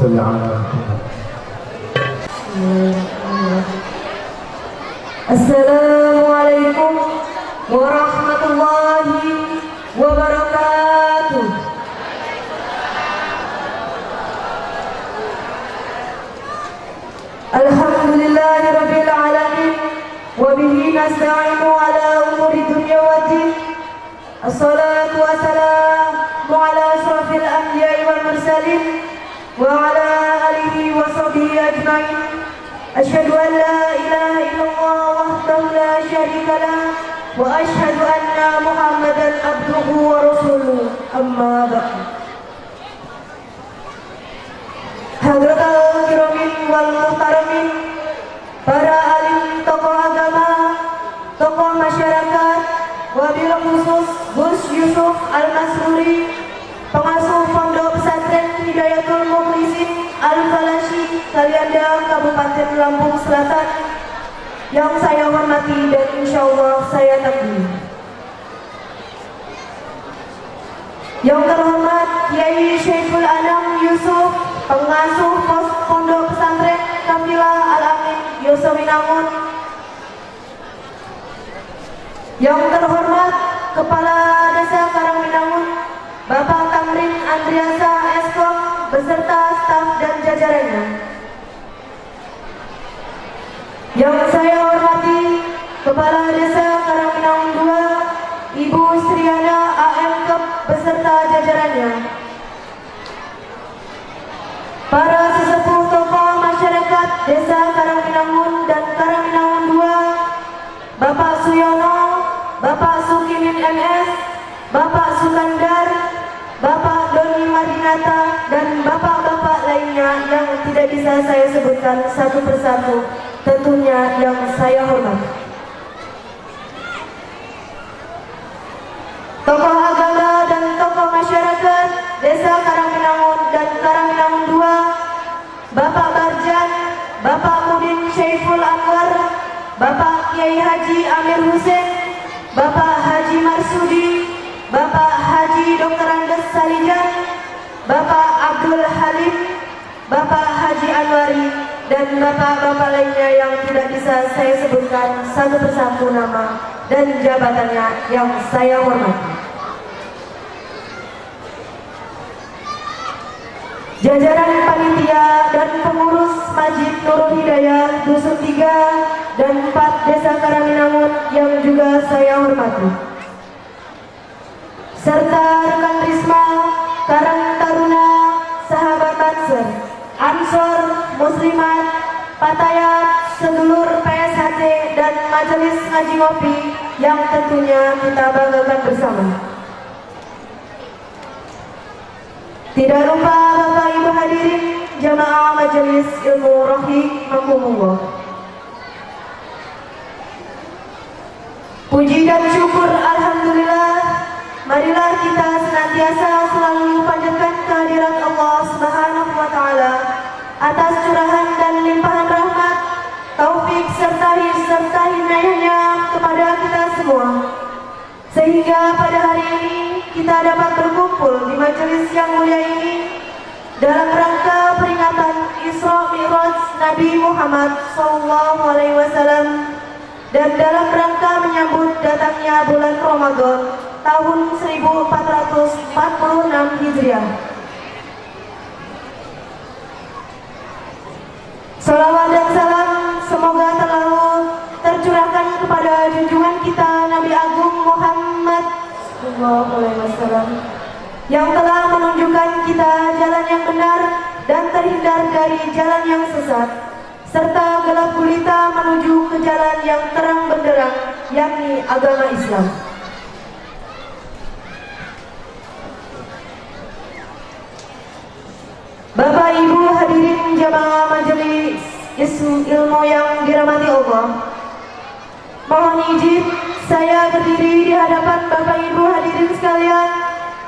Shalli ala Muhammad. Assalamualaikum warahmatullahi wabarakatuh. Alhamdulillahi rabbil alamin wa bihi nasta'inu ala umuri dunya waddin. Assalatu wassalamu ala asrafil anbiya'i wal mursalin wa ala alihi wa sahbihi ajma'in. Asyhadu an la ilaha illallah wahdahu la syarika lah wa asyhadu anna Muhammadan abduhu wa rasuluh. Amma ba'd. Hadratal kiramin wal muhtaramin, para alim, tokoh agama, tokoh masyarakat, wabil khusus Gus Yusuf Al-Masruri, pengasuh Pondok Pesantren Hidayatul Mukhlisin Al-Falashi, Kalianda, Kabupaten Lampung Selatan, yang saya hormati dan insya Allah saya takdim. Yang terhormat Kiai Syaiful Anam Yusuf, pengasuh Pos Pondok Pesantren Kafilah Al-Amin Yosowinangun. Yang terhormat Kepala Desa Karangwinangun, Bapak Tamrin Andriasa Eskom beserta staf dan jajarannya. Yang saya hormati Kepala Desa Karangwinangun II, Ibu Sriana AM Kep beserta jajarannya. Para sesepuh tokoh masyarakat Desa Karangwinangun dan Karangwinangun II, Bapak Suyono, Bapak Sukimin MS, Bapak Sukandar, Bapak Doni Madinata, dan bapak-bapak lainnya yang tidak bisa saya sebutkan satu persatu, tentunya yang saya hormati. Tokoh agama dan tokoh masyarakat Desa Karangwinangun dan Karangwinangun II, Bapak Barjan, Bapak Mudin Syaiful Anwar, Bapak Kiai Haji Amir Hussein, Bapak Haji Marsudi, Bapak Haji Dr. Andes Salijan, Bapak Abdul Halim, Bapak Haji Anwari, dan bapak-bapak lainnya yang tidak bisa saya sebutkan satu persatu nama dan jabatannya yang saya hormati. Jajaran panitia dan pengurus Masjid Nurul Hidayah Dusun 3 dan 4 Desa Karangwinangun yang juga saya hormati, serta rekan Risma, Karang Taruna, Sahabat Banser, Ansor, Muslimat, Patayat, sedulur PSHT, dan Majelis Ngaji Ngopi yang tentunya kita banggakan bersama. Tidak lupa Bapak Ibu hadirin jamaah Majelis Ilmu Rahimakumullah. Puji dan syukur alhamdulillah, marilah kita senantiasa selalu panjatkan kehadirat Allah Subhanahu wa taala atas curahan dan limpahan rahmat, taufik serta hidayahnya kepada kita semua, sehingga pada hari ini kita dapat berkumpul di majelis yang mulia ini dalam rangka peringatan Isra Mi'raj Nabi Muhammad SAW dan dalam rangka menyambut datangnya bulan Ramadan tahun 1446 Hijriah. Salawat dan salam semoga terlalu tercurahkan kepada junjungan kita Nabi Agung Muhammad SAW yang telah menunjukkan kita jalan yang benar dan terhindar dari jalan yang sesat, serta gelap gulita menuju ke jalan yang terang benderang, yakni agama Islam. Bapak Ibu hadirin jamaah majelis ilmu yang dirahmati Allah, mohon izin saya berdiri di hadapan Bapak Ibu hadirin sekalian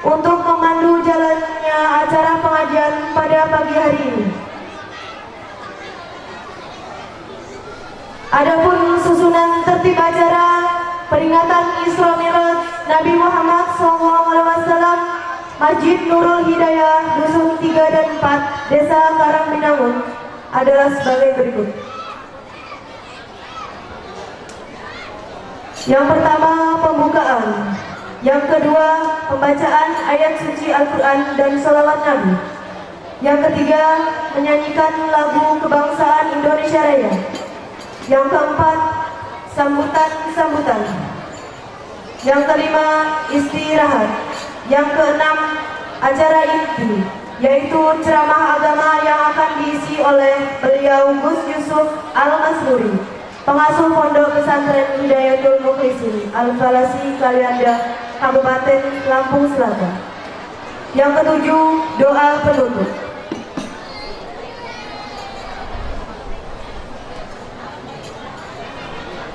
untuk memandu jalannya acara pengajian pada pagi hari ini. Adapun susunan tertib acara peringatan Isra Mi'raj Nabi Muhammad SAW Masjid Nurul Hidayah Dusun 3 dan 4 Desa Karang adalah sebagai berikut. Yang pertama, pembukaan. Yang kedua, pembacaan ayat suci Al-Quran dan sholawat Nabi. Yang ketiga, menyanyikan lagu kebangsaan Indonesia Raya. Yang keempat, sambutan-sambutan. Yang kelima, istirahat. Yang keenam, acara inti, yaitu ceramah agama yang akan diisi oleh beliau Gus Yusuf Al-Masruri, pengasuh Pondok Pesantren Hidayatul Mukhlisin Al-Falasi Kalianda, Kabupaten Lampung Selatan. Yang ketujuh, doa penutup.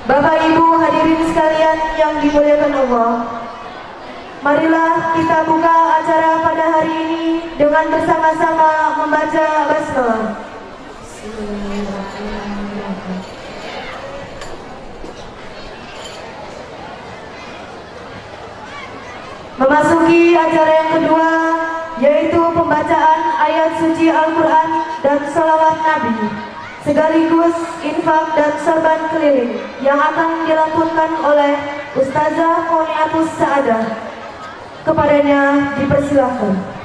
Bapak Ibu hadirin sekalian yang dimuliakan Allah, marilah kita buka acara pada hari ini dengan bersama-sama membaca basmalah. Memasuki acara yang kedua, yaitu pembacaan ayat suci Al-Quran dan sholawat Nabi, sekaligus infak dan sorban keliling yang akan dilantunkan oleh Ustazah Qoniatus Sa'adah. Kepadanya dipersilahkan.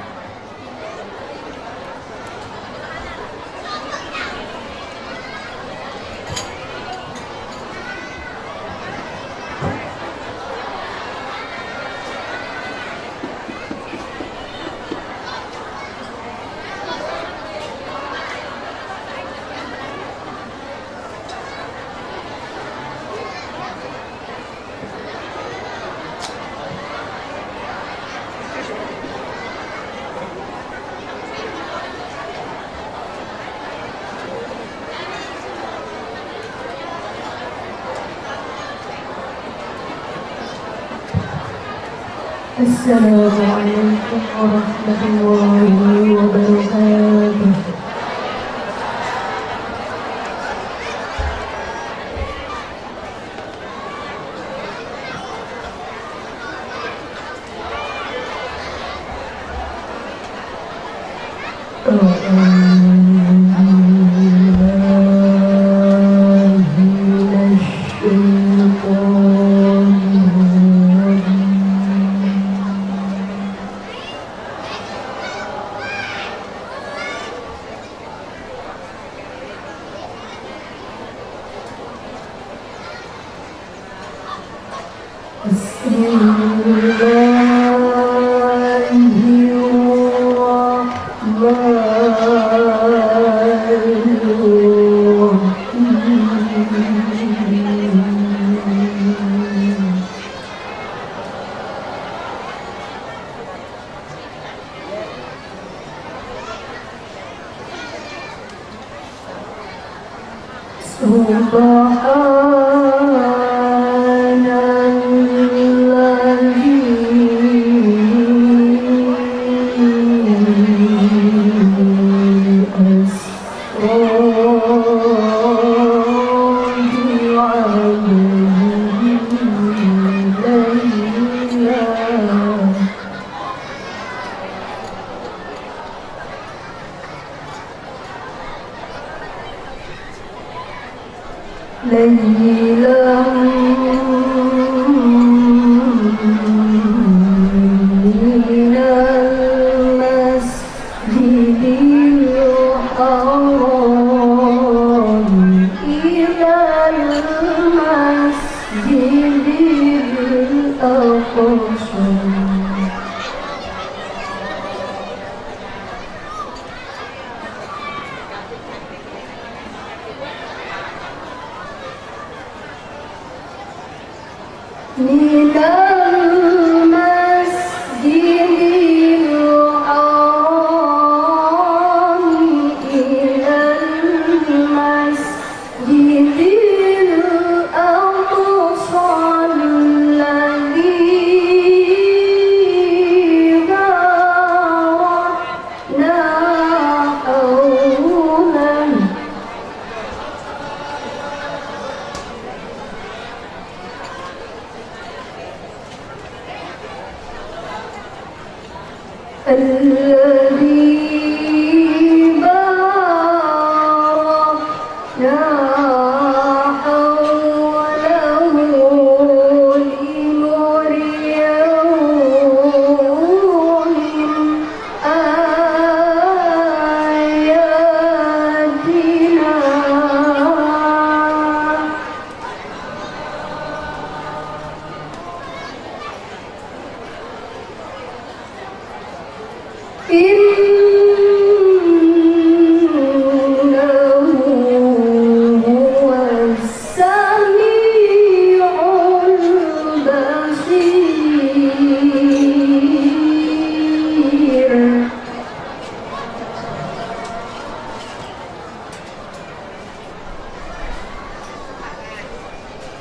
Assalamualaikum warahmatullahi wabarakatuh.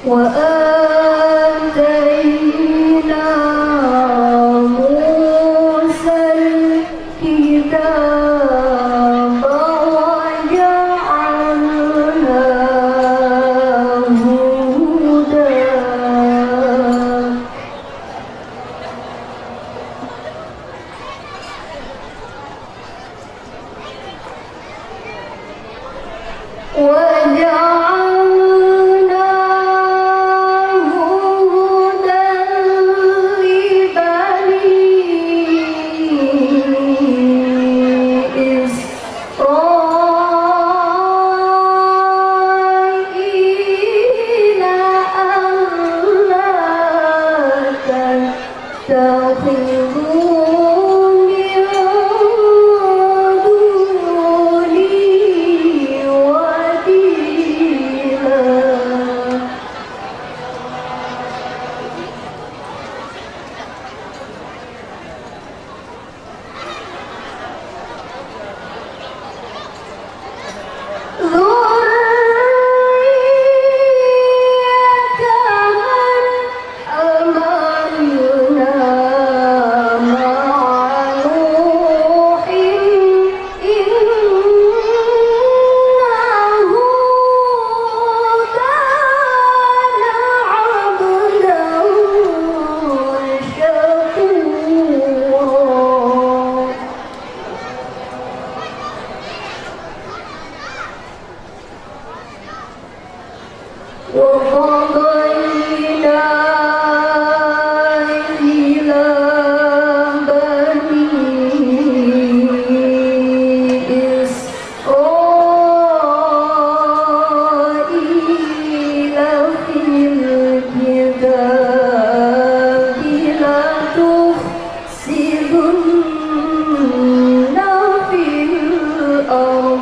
وآتينا موسى الكتاب وجعلناه هدى لبني إسرائيل ألا تتخذوا من دوني وكيلا. ذرية من حملنا مع نوح إنه كان عبدا شكورا. وقضينا إلى بني إسرائيل في الكتاب لتفسدن في الأرض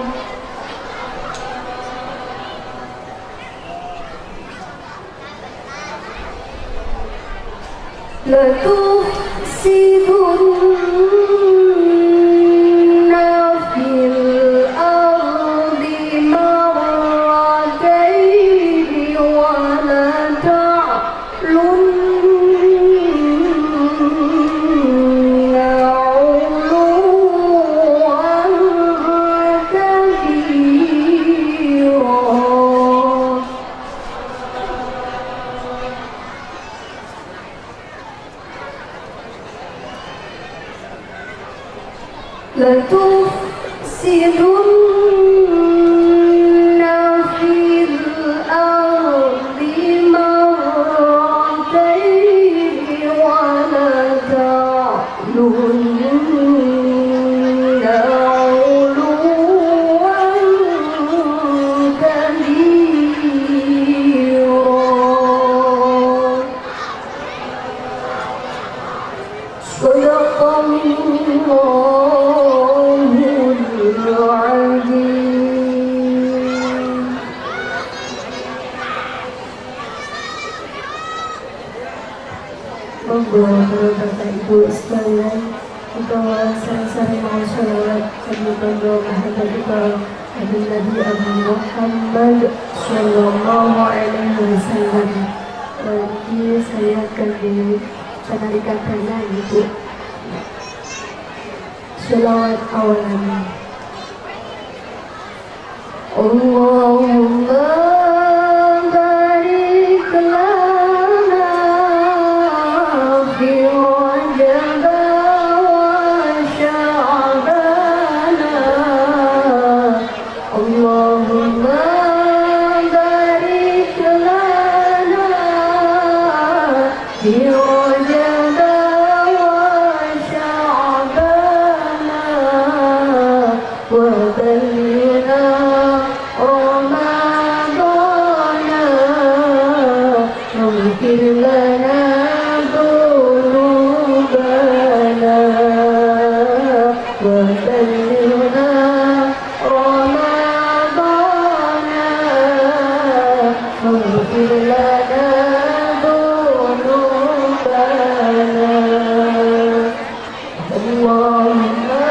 لتفسدن في الأرض مرتين ولتعلن علوا كبيرا. لتفسدن في الأرض مرتين ولتعلن علوا كبيرا. صدق الله العظيم. Monggo Bapak Ibu sekalian, utawa sering-sering mau sholawat sambil monggo kehadirat kita Nabi Abu Muhammad Shallallahu Alaihi Wasallam. Nanti saya akan penarikan dana Ibu. Sholawat awalan. Allahumma barik lana fi Rajab wa Sya'ban. Allahumma barik lana fi Rajab wa Sya'ban wa ballighna Ramadan waghfir lana dzunubana wa ballighna Ramadan waghfir lana dzunubana. Allahumma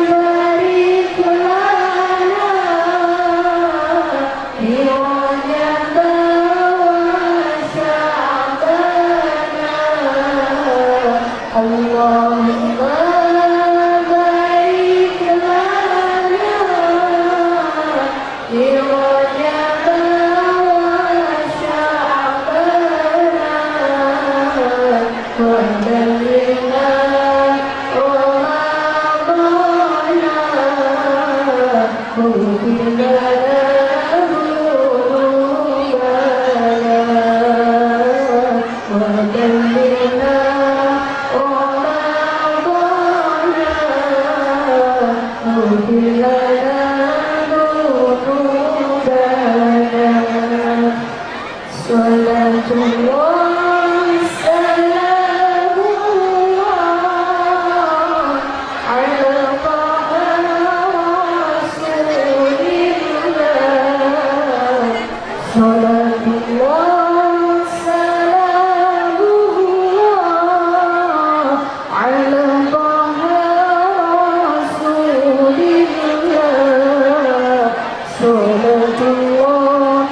barik lana واغفر لنا ذنوبنا. صلاة الله سلام الله على طه رسول الله. صلاة الله سلام الله على طه رسول الله. صلاة الله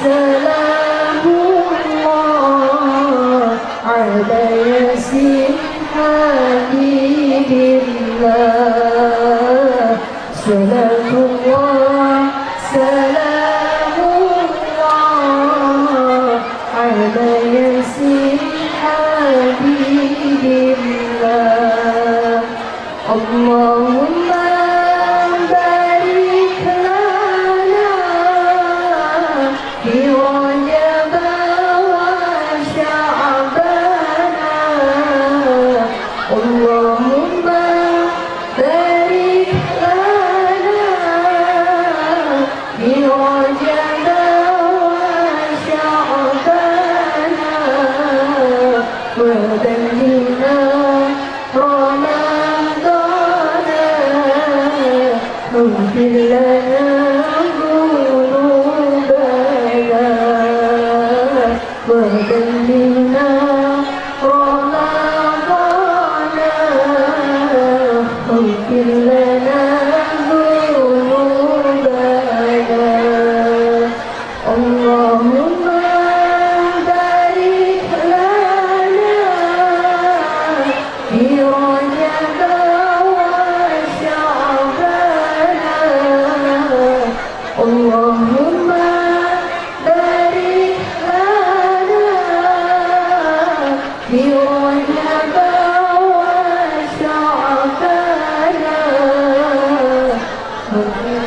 سلام الله على ياسين حبيب الله. صلاة الله سلام الله على ياسين حبيب الله. اللهم بارك لنا في رجب وشعبان. اللهم بارك لنا في رجب وشعبان وبلغنا رمضان واغفر لنا ذنوبنا وبلغنا رمضان واغفر لنا ذنوبنا. اللهم بارك لنا في رجب وشعبان. اللهم بارك لنا في رجب وشعبان رمضان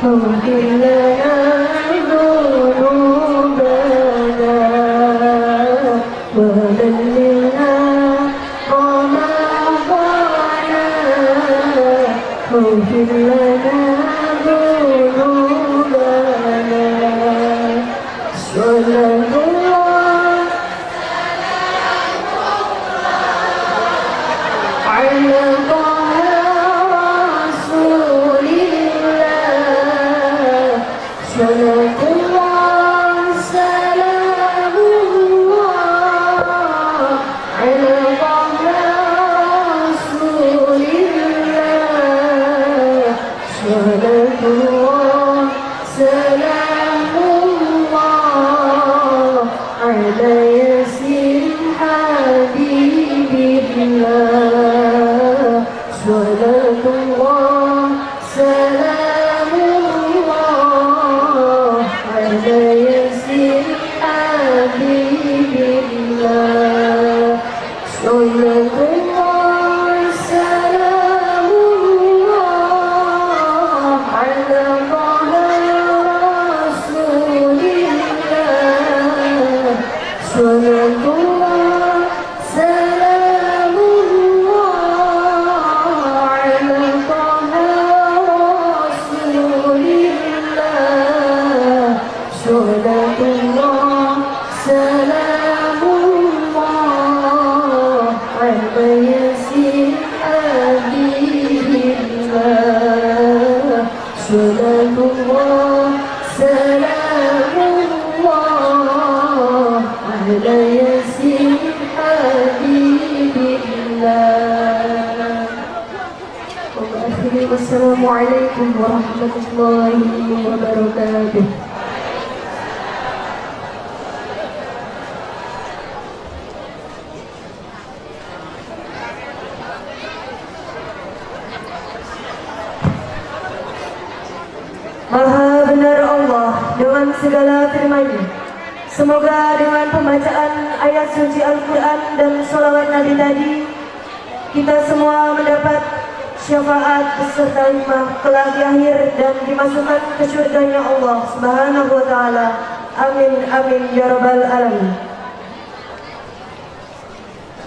واغفر لنا ذنوبنا وبلغنا رمضان واغفر لنا ذنوبنا. صلاة الله على طه رسول الله. صلاة الله سلام الله على طه رسول الله. صلاة الله سلام الله على ياسين حبيب الله. صلاة الله سلام الله على ياسين حبيب الله. صلاة الله سلام الله على طه رسول الله. صلاة الله سلام الله على طه رسول الله. صلاة الله سلام الله على ياسين حبيب الله. صلاة الله سلام الله على ياسين حبيب الله. والسلام عليكم ورحمة الله وبركاته. Maha benar Allah dengan segala firman-Nya. Semoga dengan pembacaan ayat suci Al-Quran dan sholawat Nabi tadi, kita semua mendapat syafaat beserta hikmah kelak di akhir dan dimasukkan ke surganya Allah Subhanahu wa Ta'ala. Amin amin ya rabbal alamin.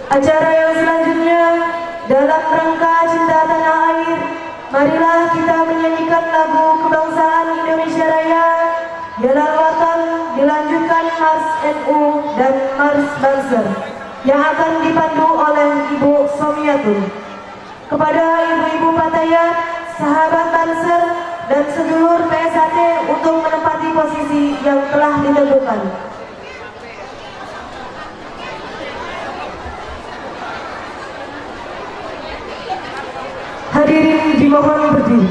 Acara yang selanjutnya dalam rangka cinta tanah air, marilah kita menyanyikan lagu kebangsaan Indonesia Raya, Jalal Watan, dilanjutkan Mars NU dan Mars Banser yang akan dipandu oleh Ibu Somiatun. Kepada ibu-ibu Fatayat, sahabat Banser, dan sedulur PSHT untuk menempati posisi yang telah ditentukan. Hadirin dimohon berdiri.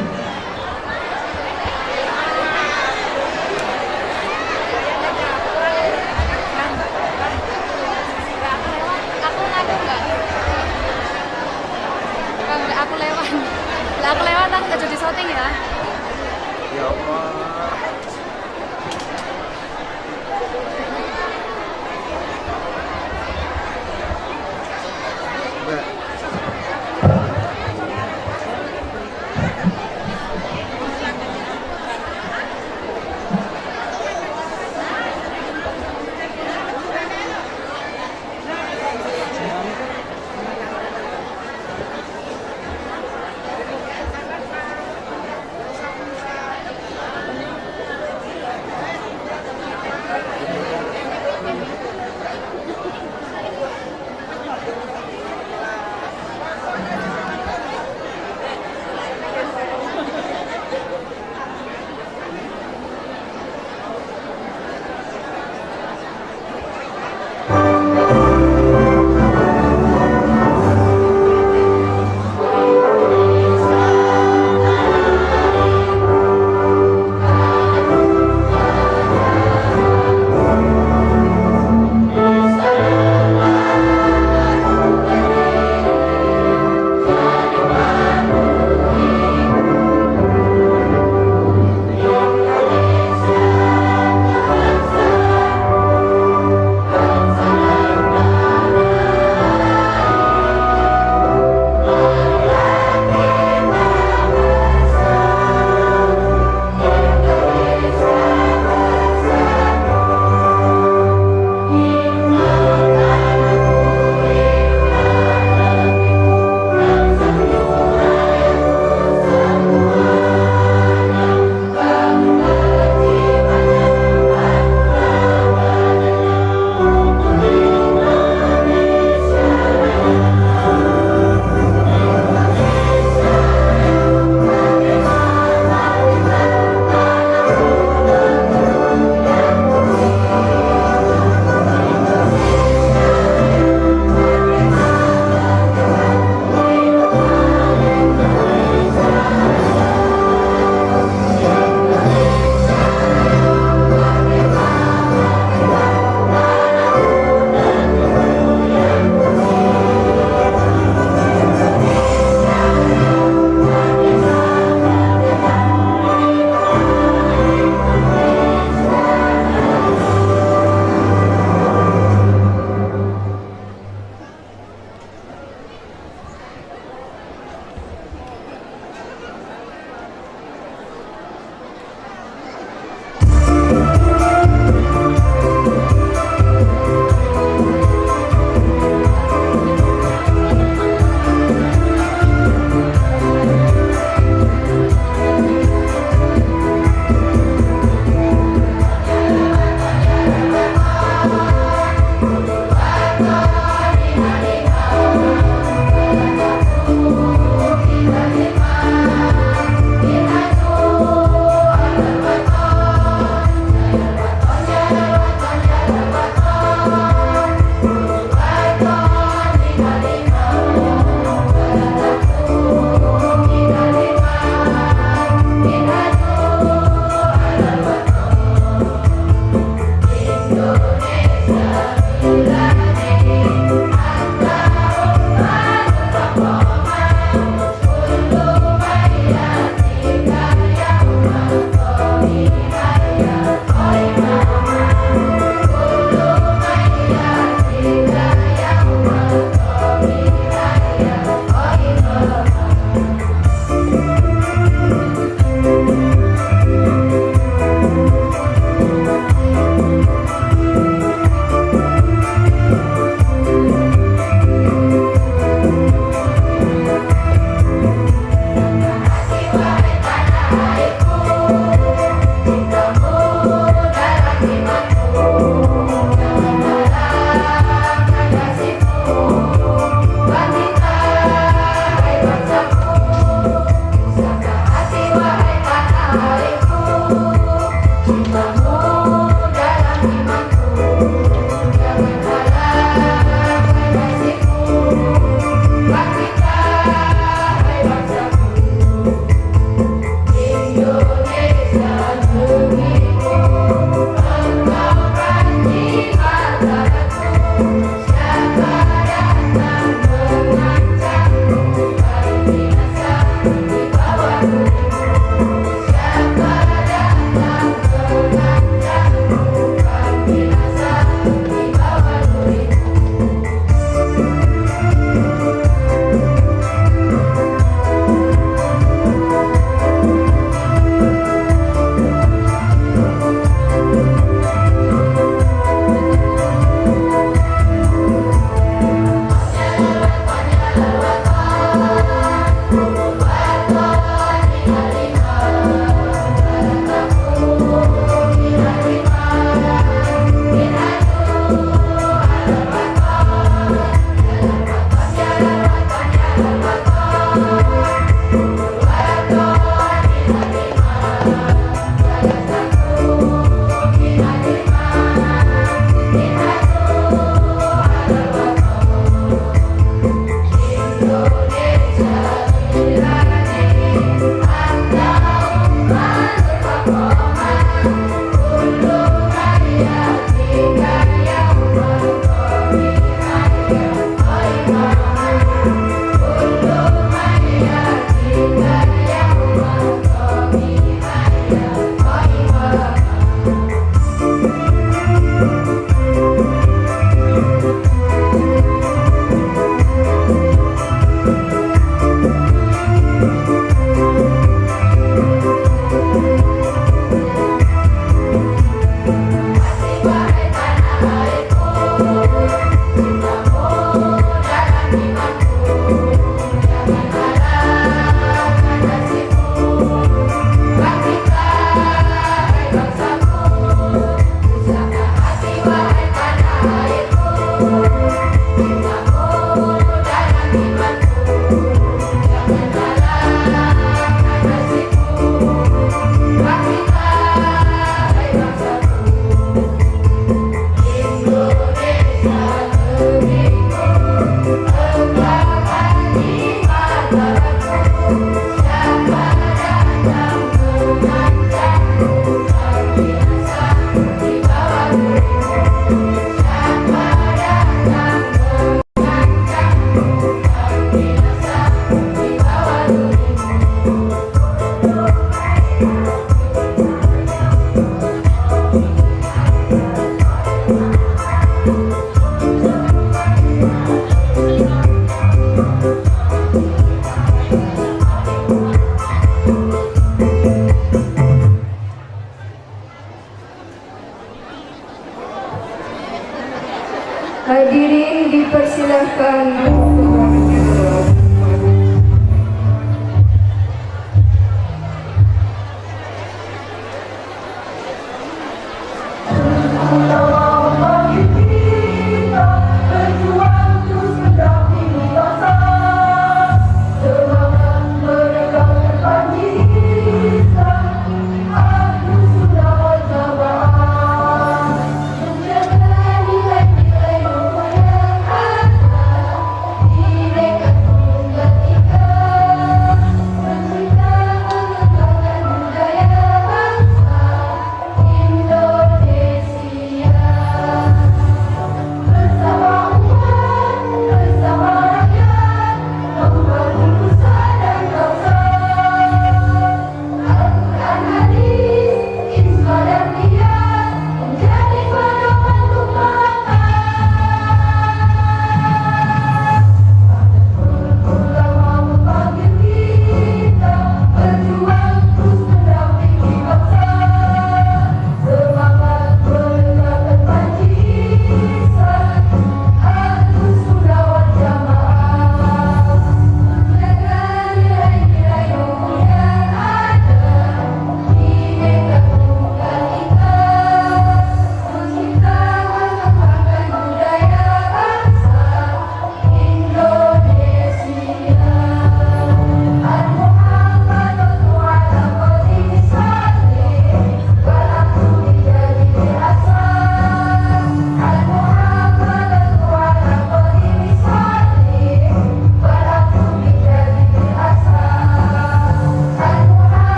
Aku ngadu nggak? Enggak, aku lewat. Lah aku lewat, aku nggak jadi syuting ya. Ya Allah. Mbak.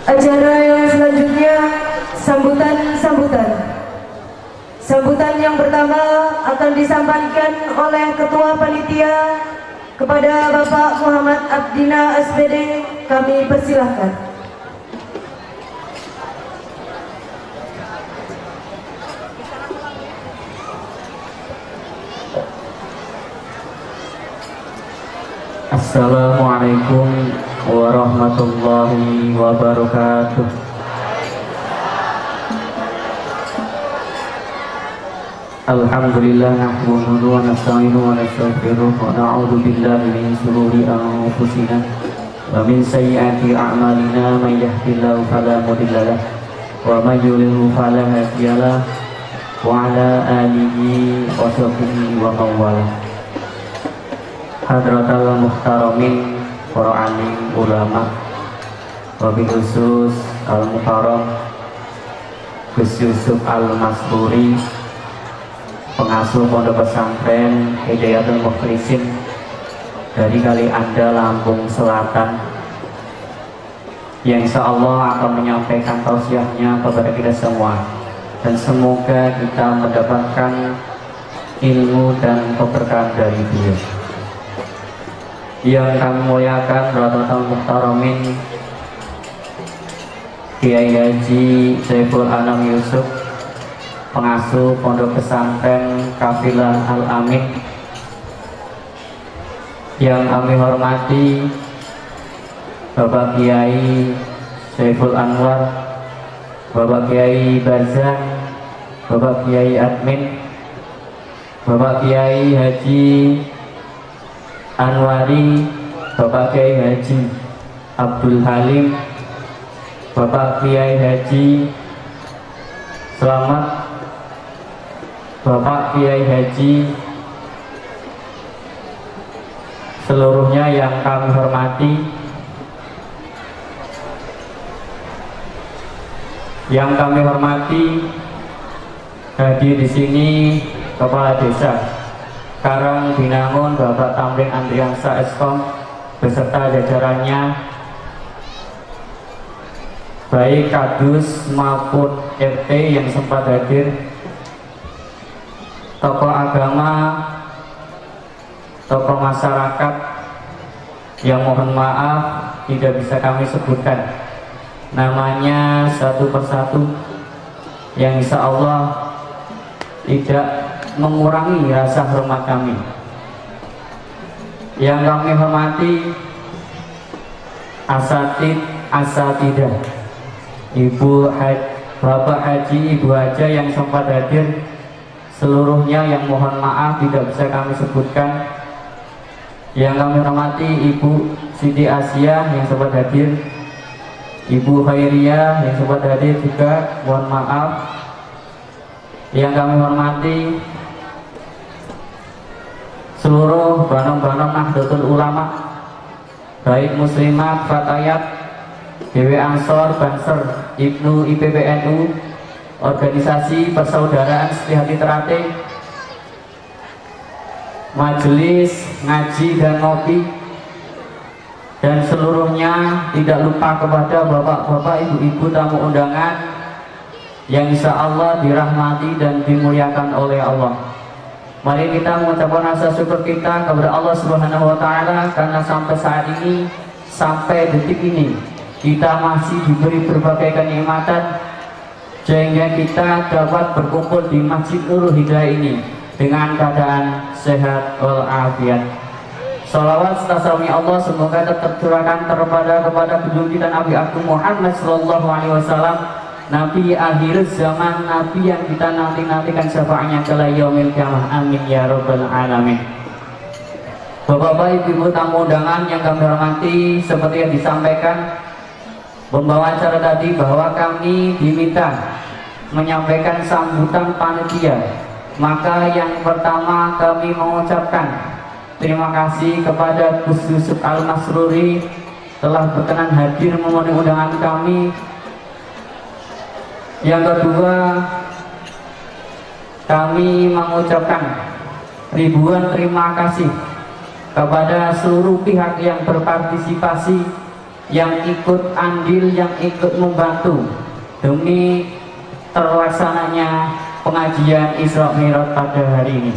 Acara yang selanjutnya, sambutan-sambutan. Sambutan yang pertama akan disampaikan oleh Ketua Panitia kepada Bapak Muhammad Abdina SPD. Kami persilahkan. Assalamualaikum warahmatullahi wabarakatuh. Alhamdulillah nahmaduhu wa nasta'inuhu wa nastaghfiruh wa na'udzu billahi min shururi anfusina wa min sayyiati a'malina may yahdihillahu fala mudilla lahu wa may yudlil fala hadiyalah wa ala alihi wa sahbihi wa man walah. Hadratal muhtaramin, para alim ulama, wabil khusus al muhtaram Gus Yusuf Al Masruri, pengasuh Pondok Pesantren Hidayatul Mukhlisin dari Kalianda, Lampung Selatan, yang insya Allah akan menyampaikan tausiahnya kepada kita semua, dan semoga kita mendapatkan ilmu dan keberkahan dari beliau. Yang kami muliakan Hadratul Muhtaramin Kiai Haji Saiful Anam Yusuf, pengasuh Pondok Pesantren Kafilah Al Amin. Yang kami hormati Bapak Kiai Saiful Anwar, Bapak Kiai Barzan, Bapak Kiai Admin, Bapak Kiai Haji Anwari, Bapak Kiai Haji Abdul Halim, Bapak Kiai Haji Slamet, Bapak Kiai Haji, seluruhnya yang kami hormati. Yang kami hormati hadir di sini Kepala Desa Karang Binangun Bapak Tamrin Andriansa Eskom beserta jajarannya, baik Kadus maupun RT yang sempat hadir, tokoh agama, tokoh masyarakat yang mohon maaf tidak bisa kami sebutkan namanya satu persatu, yang insya Allah tidak mengurangi rasa hormat kami. Yang kami hormati asatid, asatidah, Ibu Bapak Haji, Ibu Haja yang sempat hadir, seluruhnya yang mohon maaf tidak bisa kami sebutkan. Yang kami hormati Ibu Siti Asia yang sempat hadir, Ibu Khairiyah yang sempat hadir juga, mohon maaf. Yang kami hormati seluruh banom-banom Nahdlatul Ulama, baik Muslimat, Fatayat, DW Ansor, Banser, Ibnu IPPNU, Organisasi Persaudaraan Setihati Terate, Majelis Ngaji dan Ngopi, dan seluruhnya. Tidak lupa kepada bapak-bapak, ibu-ibu tamu undangan yang insya Allah dirahmati dan dimuliakan oleh Allah. Mari kita mengucapkan rasa syukur kita kepada Allah Subhanahu wa Ta'ala, karena sampai saat ini, sampai detik ini, kita masih diberi berbagai kenikmatan sehingga kita dapat berkumpul di Masjid Nurul Hidayah ini dengan keadaan sehat walafiat. Salawat serta salamnya Allah semoga tetap curahkan terpada kepada junjungan kita Nabi Agung Muhammad Sallallahu Alaihi Wasallam, Nabi akhir zaman, Nabi yang kita nanti-nantikan syafaatnya kala yaumil kiamah. Amin ya rabbal alamin. Bapak-bapak, ibu-ibu tamu undangan yang kami hormati, seperti yang disampaikan pembawa acara tadi bahwa kami diminta menyampaikan sambutan panitia. Maka yang pertama kami mengucapkan terima kasih kepada Gus Yusuf Al Masruri telah berkenan hadir memenuhi undangan kami. Yang kedua, kami mengucapkan ribuan terima kasih kepada seluruh pihak yang berpartisipasi yang ikut andil, yang ikut membantu demi terlaksananya pengajian Isra Mi'raj pada hari ini.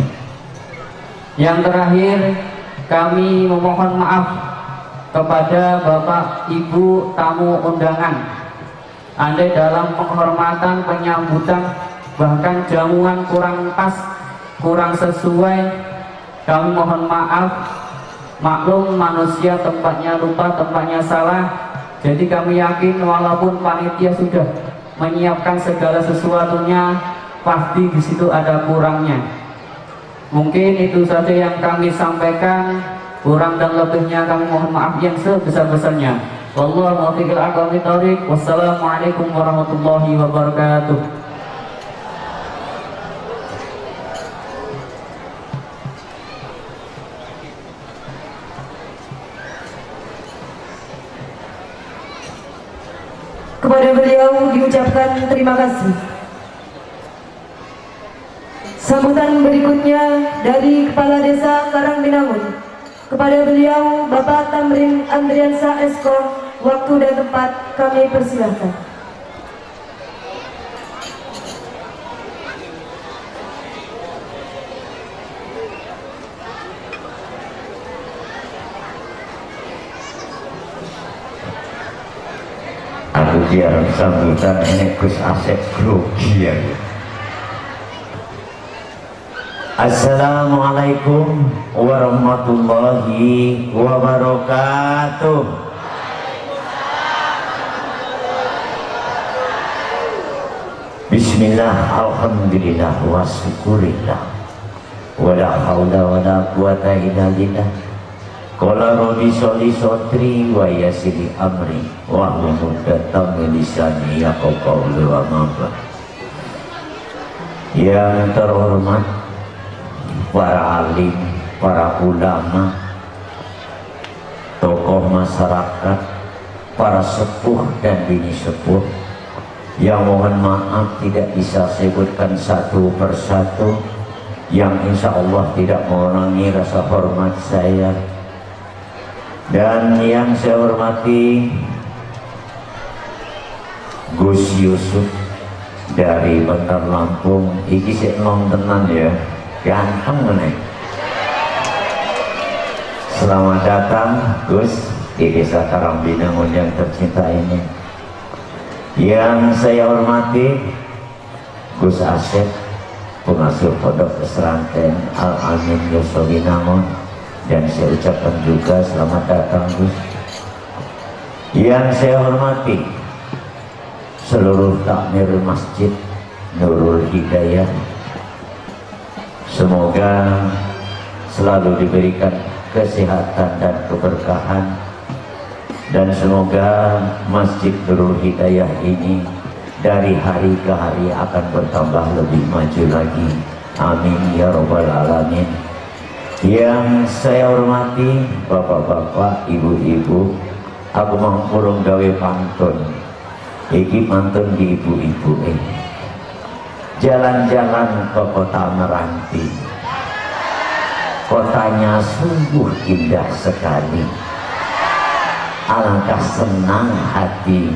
Yang terakhir, kami memohon maaf kepada Bapak Ibu tamu undangan. Andai dalam penghormatan, penyambutan, bahkan jamuan kurang pas, kurang sesuai, kami mohon maaf. Maklum manusia tempatnya lupa, tempatnya salah. Jadi kami yakin walaupun panitia sudah menyiapkan segala sesuatunya, pasti di situ ada kurangnya. Mungkin itu saja yang kami sampaikan. Kurang dan lebihnya kami mohon maaf yang sebesar-besarnya. Wallahu muwaffiq ila aqwamit thoriq. Wassalamualaikum warahmatullahi wabarakatuh. Kepada beliau diucapkan terima kasih. Sambutan berikutnya dari Kepala Desa Karangbinangun. Kepada beliau Bapak Tamrin Andriansa Eskom, waktu dan tempat kami persilahkan. Aku biar sambutan ini Gus Asep grogi ya. Assalamualaikum warahmatullahi wabarakatuh. Bismillah, alhamdulillah, wa syukurillah, wala hawla wala quwata illa billah. Qala rabbi sholli sotri wa yassir amri wa hlul 'uqdatam min lisani yafqahu qawli wa ma. Yang terhormat para alim, para ulama, tokoh masyarakat, para sepuh dan bini sepuh, yang mohon maaf tidak bisa sebutkan satu persatu, yang insya Allah tidak mengurangi rasa hormat saya. Dan yang saya hormati Gus Yusuf dari Bandar Lampung, iki sik nom tenan ya, ganteng meneh. Selamat datang Gus di Desa Karangbinangun yang tercinta ini. Yang saya hormati Gus Asep, pengasuh Pondok Pesantren Al Amin Yosobinangun, dan saya ucapkan juga selamat datang Gus. Yang saya hormati seluruh takmir Masjid Nurul Hidayah, semoga selalu diberikan kesehatan dan keberkahan, dan semoga Masjid Nurul Hidayah ini dari hari ke hari akan bertambah lebih maju lagi. Amin ya robbal alamin. Yang saya hormati bapak-bapak, ibu-ibu, aku mau kurung gawe pantun. Iki pantun di ibu-ibu ini. Jalan-jalan ke kota Meranti, kotanya sungguh indah sekali. Alangkah senang hati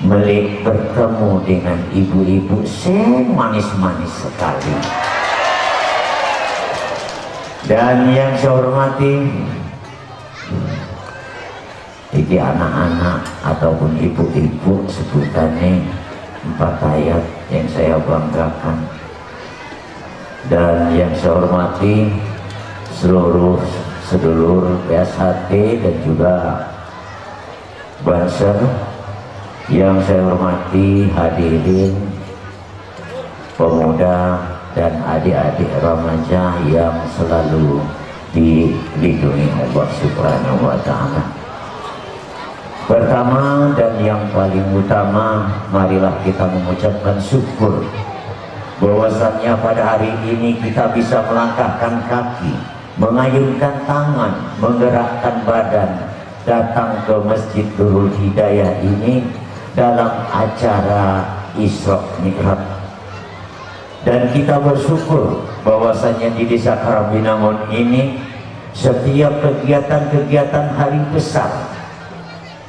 melik bertemu dengan ibu-ibu sing manis-manis sekali. Dan yang saya hormati iki anak-anak ataupun ibu-ibu, sebutannya 4 ayat yang saya banggakan. Dan yang saya hormati seluruh sedulur PSHT dan juga Banser, yang saya hormati hadirin pemuda dan adik-adik remaja yang selalu dilindungi Allah Subhanahu wa Ta'ala. Pertama dan yang paling utama, marilah kita mengucapkan syukur bahwasannya pada hari ini kita bisa melangkahkan kaki, mengayunkan tangan, menggerakkan badan, datang ke Masjid Nurul Hidayah ini dalam acara Isra Mi'raj. Dan kita bersyukur bahwasannya di Desa Karangbinangun ini setiap kegiatan-kegiatan hari besar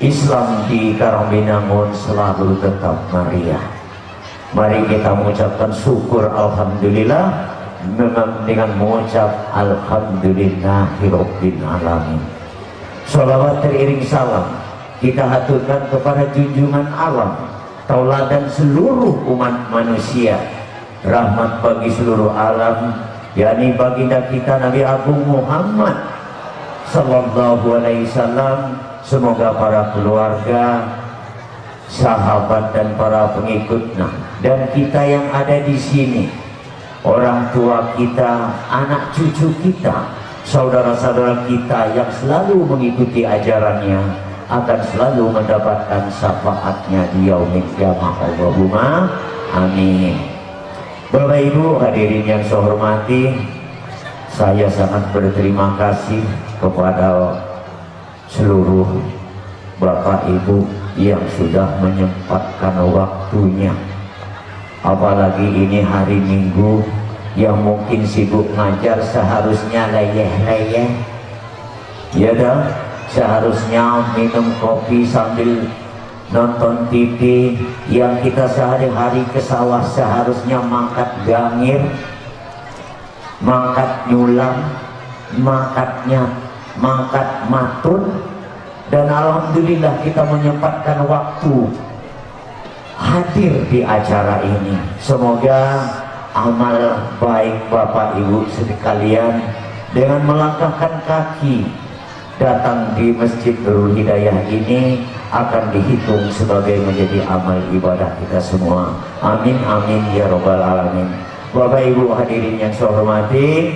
Islam di Karangbinangun selalu tetap meriah. Mari kita mengucapkan syukur alhamdulillah dengan mengucap alhamdulillahirabbil alamin. Sholawat teriring salam kita haturkan kepada junjungan alam, tauladan seluruh umat manusia, rahmat bagi seluruh alam, yakni baginda kita Nabi Agung Muhammad sallallahu alaihi wasallam. Semoga para keluarga, sahabat dan para pengikutnya, dan kita yang ada di sini, orang tua kita, anak cucu kita, saudara-saudara kita yang selalu mengikuti ajarannya, akan selalu mendapatkan syafaatnya di yaumil kiamah. Allahumma amin. Bapak Ibu hadirin yang saya hormati, saya sangat berterima kasih kepada seluruh Bapak Ibu yang sudah menyempatkan waktunya. Apalagi ini hari Minggu, yang mungkin sibuk ngajar seharusnya leyeh-leyeh, ya dah, seharusnya minum kopi sambil nonton TV. Yang kita sehari-hari ke sawah seharusnya mangkat gangir, mangkat nyulam, mangkat matun. Dan alhamdulillah kita menyempatkan waktu hadir di acara ini. Semoga amal baik Bapak Ibu sekalian dengan melangkahkan kaki datang di Masjid Nurul Hidayah ini akan dihitung sebagai menjadi amal ibadah kita semua. Amin amin ya robbal alamin. Bapak Ibu hadirin yang saya hormati,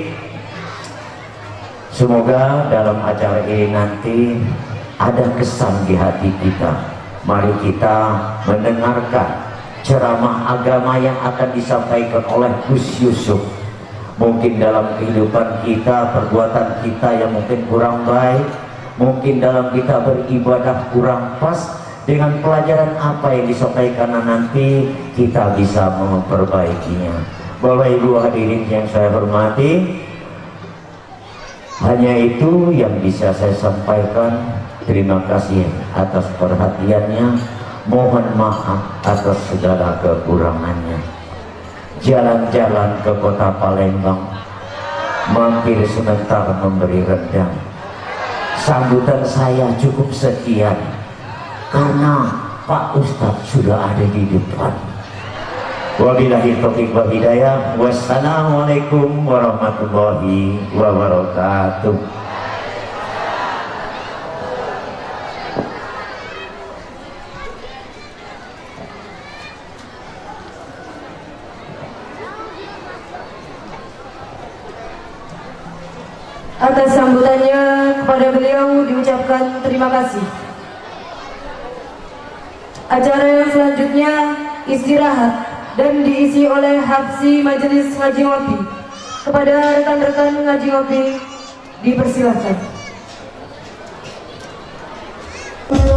semoga dalam acara ini nanti ada kesan di hati kita. Mari kita mendengarkan ceramah agama yang akan disampaikan oleh Gus Yusuf. Mungkin dalam kehidupan kita, perbuatan kita yang mungkin kurang baik, mungkin dalam kita beribadah kurang pas, dengan pelajaran apa yang disampaikan nanti kita bisa memperbaikinya. Bapak Ibu hadirin yang saya hormati, hanya itu yang bisa saya sampaikan. Terima kasih atas perhatiannya. Mohon maaf atas segala kekurangannya. Jalan-jalan ke kota Palembang, mampir sebentar memberi rendang. Sambutan saya cukup sekian karena Pak Ustadz sudah ada di depan. Wabillahi taufiq wal hidayah. Wassalamualaikum warahmatullahi wabarakatuh. Atas sambutannya kepada beliau diucapkan terima kasih. Acara yang selanjutnya istirahat dan diisi oleh Hafsi Majelis Ngaji Ngopi. Kepada rekan-rekan ngaji ngopi dipersilahkan. Thank you.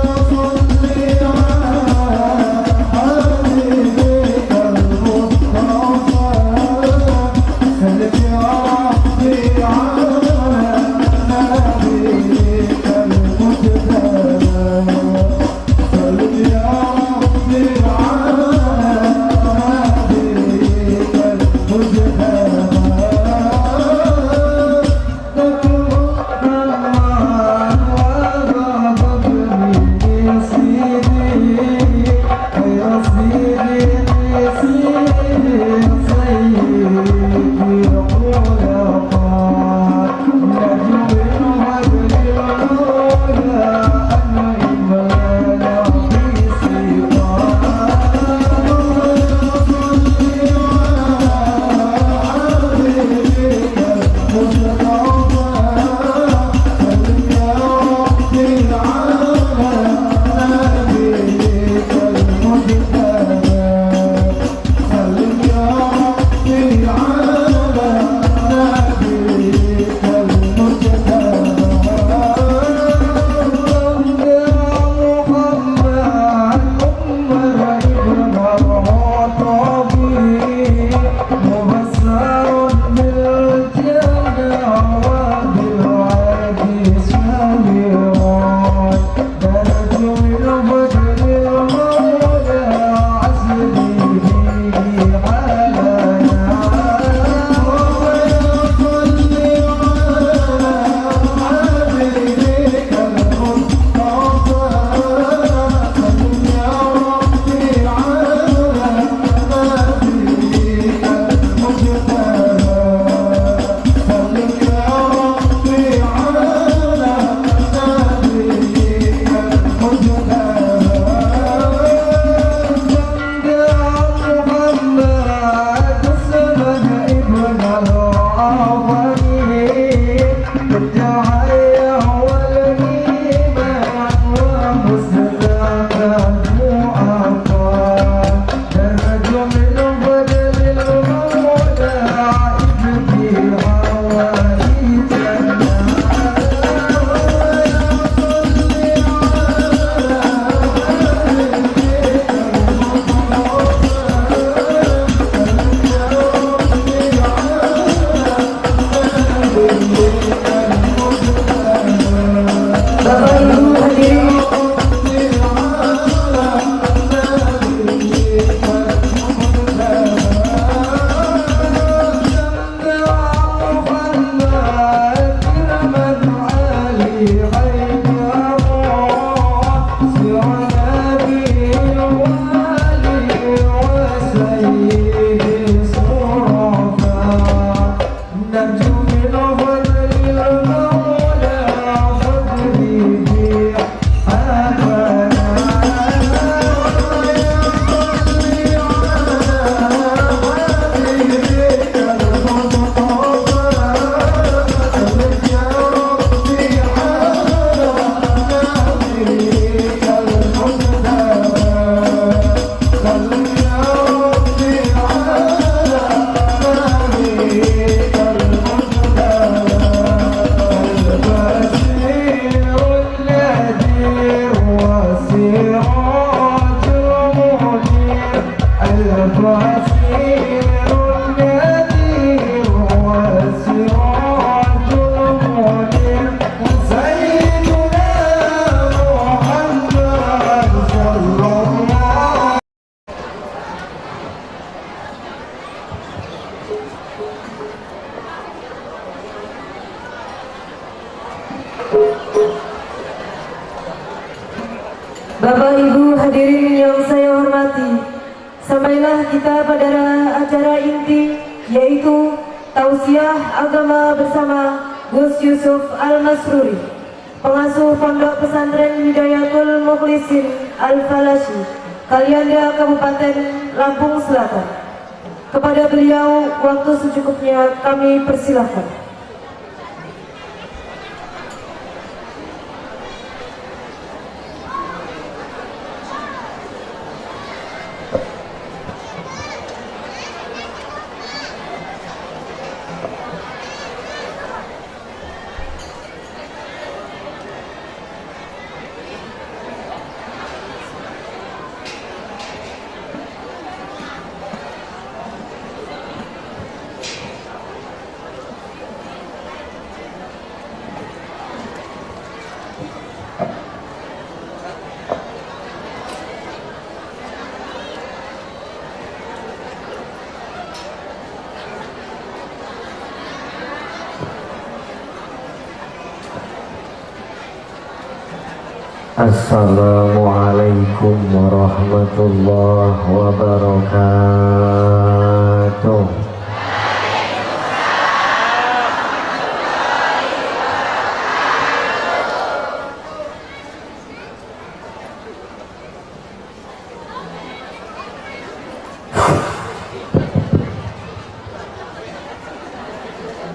Bapak Ibu hadirin yang saya hormati, sampailah kita pada acara inti, yaitu tausiah agama bersama Gus Yusuf Al-Masruri, pengasuh Pondok Pesantren Hidayatul Mukhlisin Al-Falashi, Kalianda, Kabupaten Lampung Selatan. Kepada beliau waktu secukupnya kami persilahkan. Assalamualaikum warahmatullahi wabarakatuh.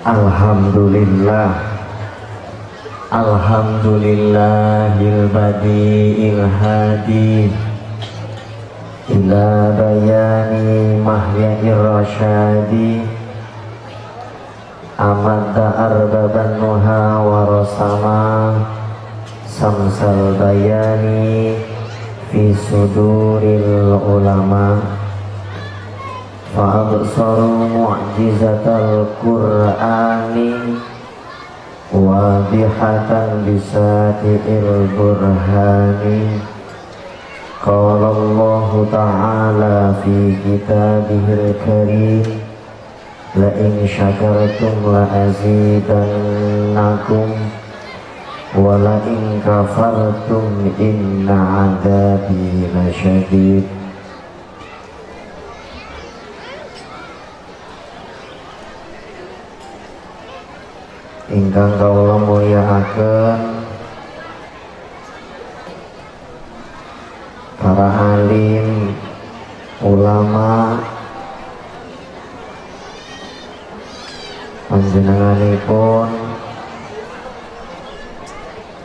Alhamdulillah, alhamdulillahil badi'il hadi ila bayani mahya'ir rasyadi, amadda arbaban nuha wa rasama samsal bayani fi suduril ulama, fa'absaru mu'jizatal qur'ani wadihatan bisati'il burhani. Qala Allahu ta'ala fi kitabihil karim, la in syakartum la azidannakum wa la in kafartum inna adzabi lasyadid. Ingkang kawula mulyakaken para alim, ulama, panjenenganipun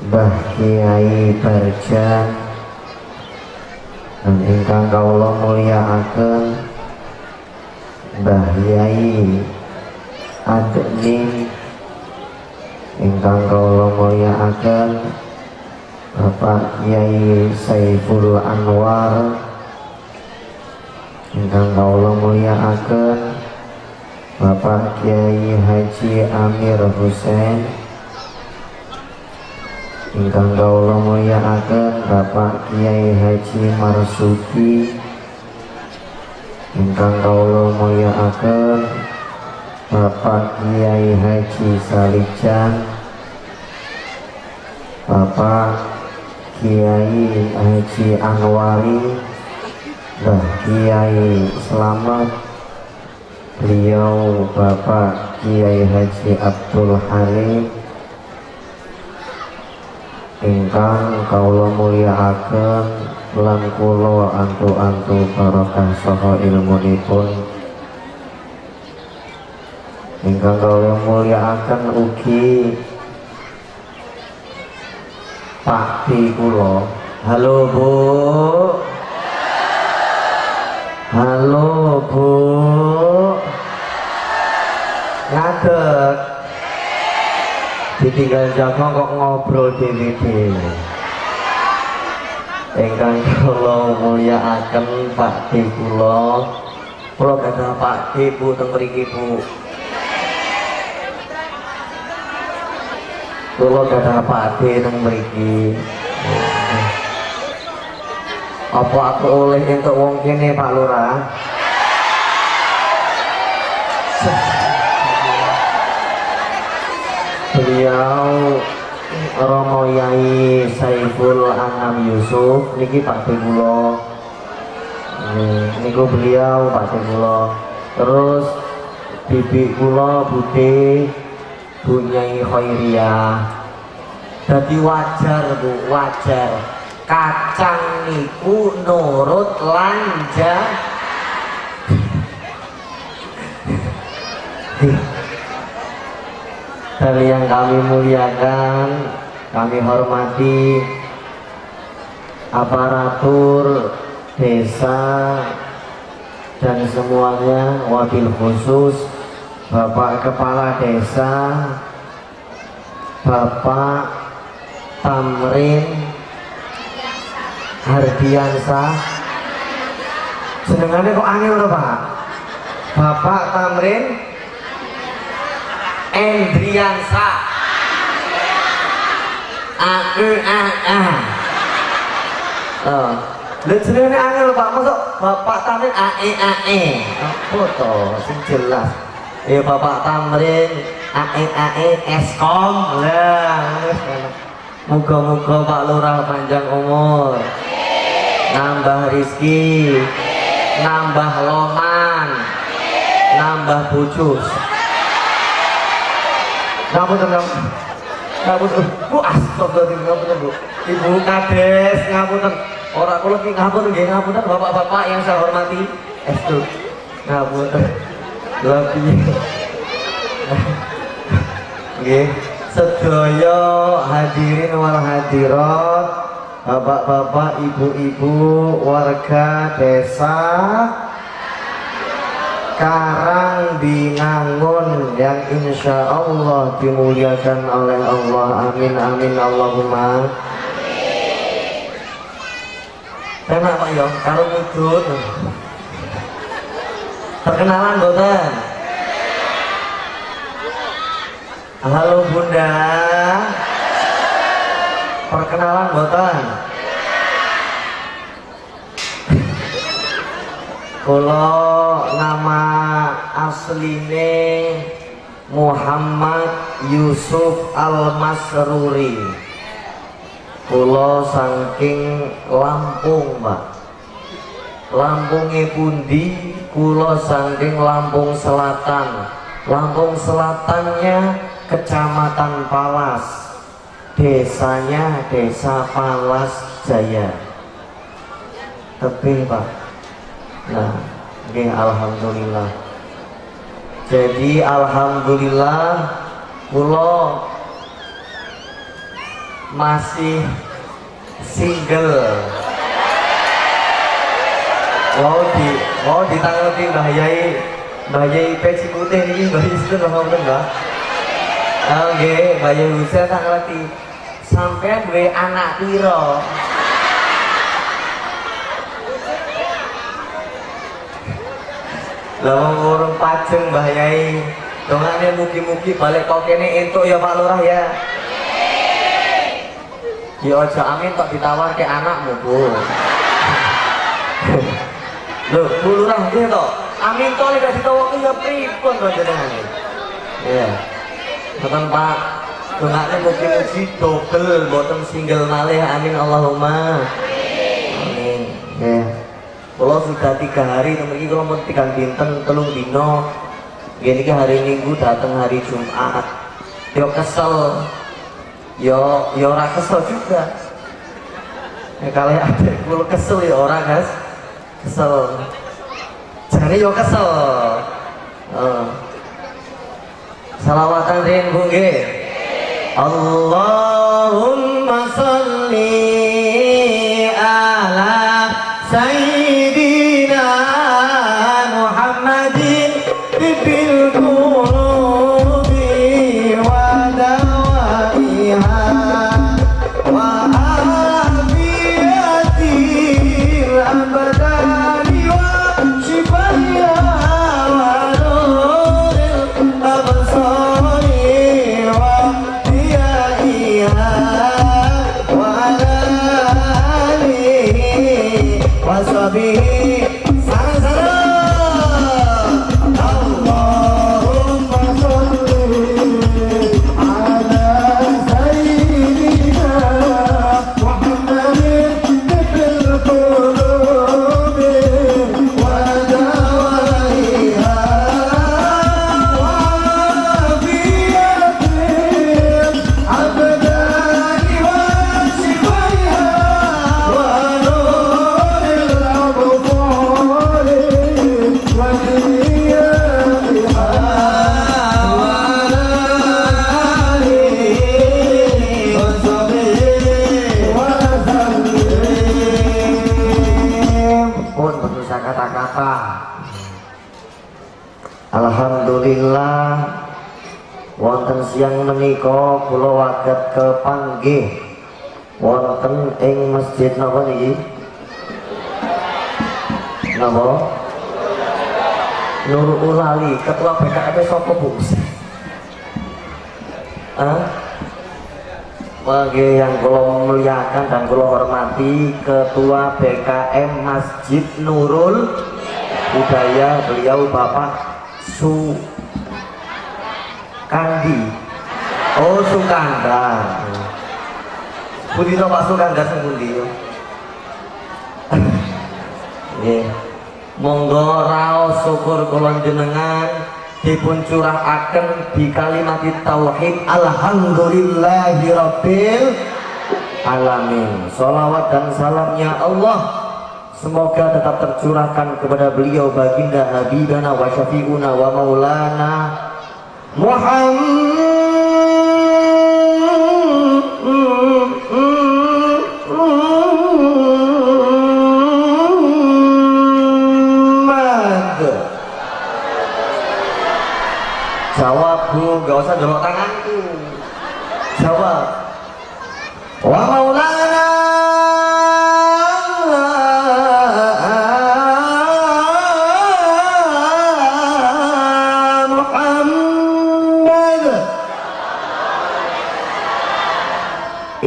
Mbah Kiai Barjan, dan ingkang kawula mulyakaken Mbah Yai Adnin, ingkang kawula mulyakaken Bapak Kiai Saiful Anwar, ingkang kawula mulyakaken Bapak Kiai Haji Amir Husain, ingkang kawula mulyakaken Bapak Kiai Haji Marsuki, ingkang kawula mulyakaken Bapak Kiai Haji Salijan, Bapak Kiai Haji Anwari, Mbah Kiai Slamet, beliau Bapak Kiai Haji Abdul Halim, ingkang kawula mulyakaken lan kula antu-antu barokah saha ilmunipun. Ingkang kawula mulyakaken ugi Pakdi kula. Halo Bu. Halo Bu. Ngadeg. Ditinggal jago kok ngobrol dhewe-dhewe. Ingkang kawula mulyakaken Pakdi kula. Kula gadah Pakdi Bu teng mriki Bu. Kula gadah Pakde teng mriki. Apa aku oleh entuk wong kene Pak Lurah? Beliau Romo Yai Saiful Anam Yusuf niki Pak kula. Niku beliau Pak kula. Terus bibi kula Bude Bu Nyai Khairiyah. Dadi wajar Bu, wajar. Kacang niku nurut lanja. Dari yang kami muliakan, kami hormati aparatur desa dan semuanya, wabil khusus Bapak Kepala Desa, Bapak Tamrin Hardiansah. Senengannya kok angel loh Pak. Bapak Tamrin Endriansa. A E A A. Oh. Lha jenenge angel Pak, mosok Bapak Tamrin A E A E. Apa to sing jelas? Ya Bapak Tamrin A E A E Eskom. Lah, muga-muga Pak Lurah panjang umur. Nambah rizki, nambah loman, nambah bojo. Ngapunten, ngapunten. Bu, astagfirullah, ngapunten, Bu. Ibu Kades, ngapunten. Ora kula ki ngapunten nggih, ngapunten bapak-bapak yang saya hormati. Estu. Ngapunten. Lha piye? Nggih, sedaya hadirin wal hadirat, bapak-bapak, ibu-ibu, warga desa Karangbinangun yang insya Allah dimuliakan oleh Allah. Amin amin Allahumma amin. Enak Pak yo, karo mudun. Perkenalan boten? Halo Bunda. Perkenalan boten? Kula nama asline Muhammad Yusuf Al-Masruri. Kula saking Lampung, Pak. Lampunge pundi? Kula saking Lampung Selatan. Lampung Selatannya Kecamatan Palas. Desanya Desa Palas Jaya. Tebih, Pak. Nah, oke, alhamdulillah. Jadi alhamdulillah kula masih single. Mau ditanggapi Mbah Yai, Mbah Yai peci putih niki Mbah Yai sinten ngapunten, Mbah? Oh nggih, Mbah Yai Husain tak ngerti. Sampeyan duwe anak pira? Lah wong urung pajeng Mbah Yai. Dongane mugi-mugi balik kok kene entuk ya Pak Lurah ya. Ya aja amin tok ditawarke anakmu, Bu. Lho, Bu Lurah nggih to. Amin to lek ditawarke ya pripun to jenengane? Iya. Mboten Pak, dongane mugi-mugi dobel mboten single malih. Amin Allahumma. Amin. Nggih. Kula sudah 3 hari mriki, kula pun 3 dinten 3 dina. Nggih niki hari Minggu dateng hari Jumat. Yo kesel. Yo yo ora kesel juga. Ya kalih adek kula kesel ya ora, guys. Kesel. Jane yo kesel. Heeh. Salawatan riyin Bu nggih. Allahumma sholli ala Sayyidina Muhammadin bil qulubi wa dawaiha wa afiyatil abdani wa shifaiha wa nuril absari wa diyaiha wa ala Alhamdulillah wonten siang menika kula waget kepanggih wonten ing masjid napa niki? Napa? Nurul Ulali, ketua BKM sapa Bu? Hah? Bagi yang kula muliakan dan kula hormati Ketua BKM Masjid Nurul Hidayah, beliau Bapak Sukandi. Oh, Sukandar. Pundi to Pak Sukandar sing pundi? Nggih. Monggo raos syukur kula jenengan dipun curahaken di kalimat tauhid alhamdulillahirabbil alamin. Sholawat dan salamnya Allah semoga tetap tercurahkan kepada beliau baginda habibana wa syafi'una wa maulana Muhammad Jawab Bu, gak usah jawab tanganku. Jawab. Wa maulana Muhammad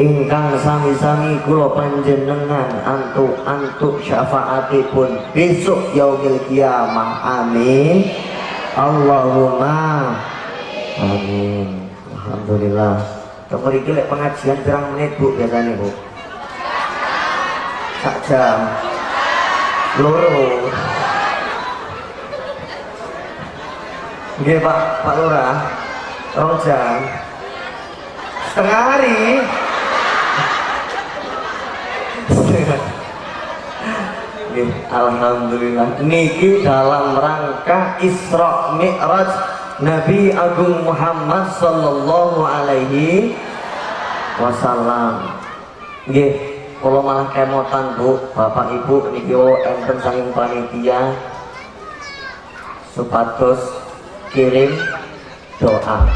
ingkang sami-sami kula panjenengan antuk-antuk syafaatipun besok yaumil kiamah. Amin. Allahumma amin. Alhamdulillah. Teng mriki lek pengajian pirang menit Bu biasane Bu? Sak jam. Loro. Nggih Pak, Pak Lurah. 2 jam. Setengah hari. Alhamdulillah niki dalam rangka Isra Mi'raj Nabi Agung Muhammad sallallahu alaihi wasallam. Nggih, kula malah kemotan Bu, Bapak Ibu niki enten saking panitia supados kirim doa.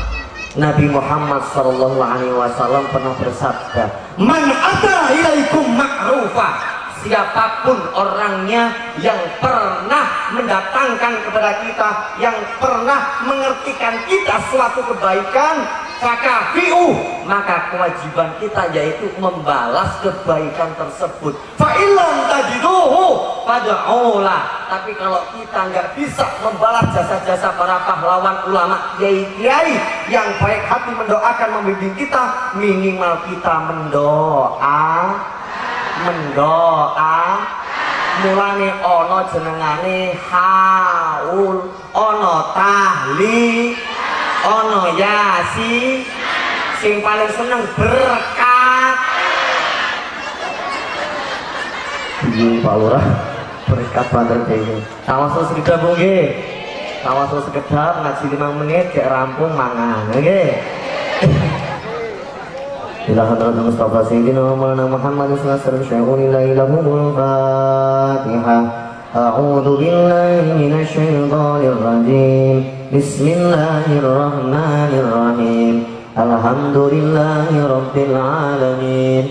Nabi Muhammad sallallahu alaihi wasallam pernah bersabda, "Man ata ilaikum ma'rufah." Siapapun orangnya yang pernah mendatangkan kepada kita, yang pernah mengertikan kita suatu kebaikan, fakafi'u, maka kewajiban kita yaitu membalas kebaikan tersebut. Fa'ilam tajiduhu fad'ulah. Tapi kalau kita nggak bisa membalas jasa-jasa para pahlawan, ulama, kiai-kiai yang baik hati mendoakan, membimbing kita, minimal kita mendoa, mendoa. Mulane ana jenengane haul, ana tahli, ana yasi, sing paling seneng berkat. Piye Pak Lurah, berkat banter dhewe. Tawasul sekedap Bu nggih. Tawasul sekedap ngaji 5 menit gek rampung mangan nggih. إلى حضرة المصطفى سيدنا ومولانا محمد صلى الله عليه وسلم لهم الفاتحة. أعوذ بالله من الشيطان الرجيم. بسم الله الرحمن الرحيم. الحمد لله رب العالمين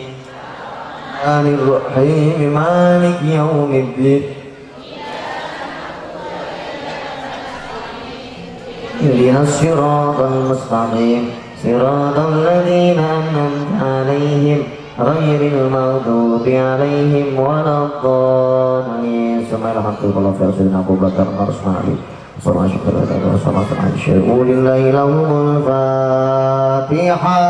الرحيم مالك يوم الدين. اهدنا الصراط المستقيم صراط الذين أنعمت عليهم غير المغضوب عليهم ولا الضالين. الفاتحة.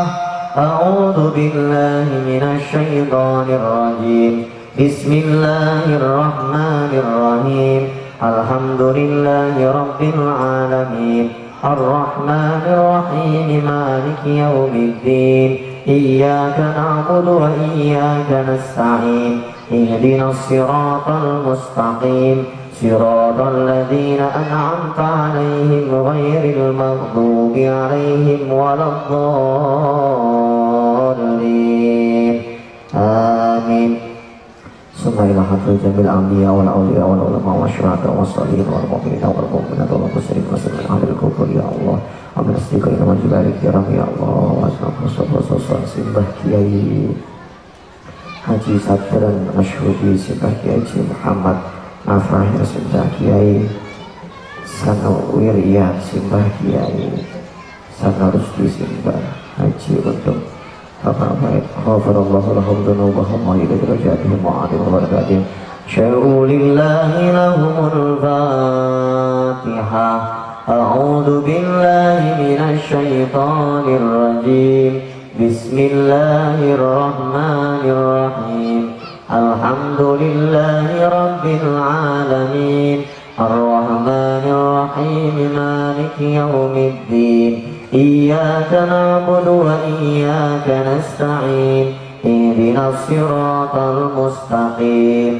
أعوذ بالله من الشيطان الرجيم. بسم الله الرحمن الرحيم. الحمد لله رب العالمين الرحمن الرحيم مالك يوم الدين. إياك نعبد وإياك نستعين. اهدنا الصراط المستقيم صراط الذين أنعمت عليهم غير المغضوب عليهم ولا الضالين. آمين. ثم إلى حضرة جميع الأنبياء والأولياء والعلماء والشهداء والصالحين والمؤمنين والمؤمنات والمسلمين والمسلمين أهل القبور يا الله ومن أصدقائنا والجبال الكرام يا الله وأصحاب الصلاة Simbah Kiai Haji Sadran Masyhudi, Simbah Kiai Haji Muhammad Nafahir, Simbah Kiai Sanawirya, Simbah Kiai Sanarusdi, Simbah Haji Untung, Bapak baik ghafarallahu lahum dzunubahum wa ila darajatihim wa a'li barakatihim. Sya'u lillahi lahumul fatihah. A'udzu billahi minasy syaithanir rajim. Bismillahirrahmanirrahim. Alhamdulillahi rabbil alamin. Arrahmanir rahim. Maliki yaumiddin. Iyyaka na'budu wa iyyaka nasta'in. Ihdinas siratal mustaqim.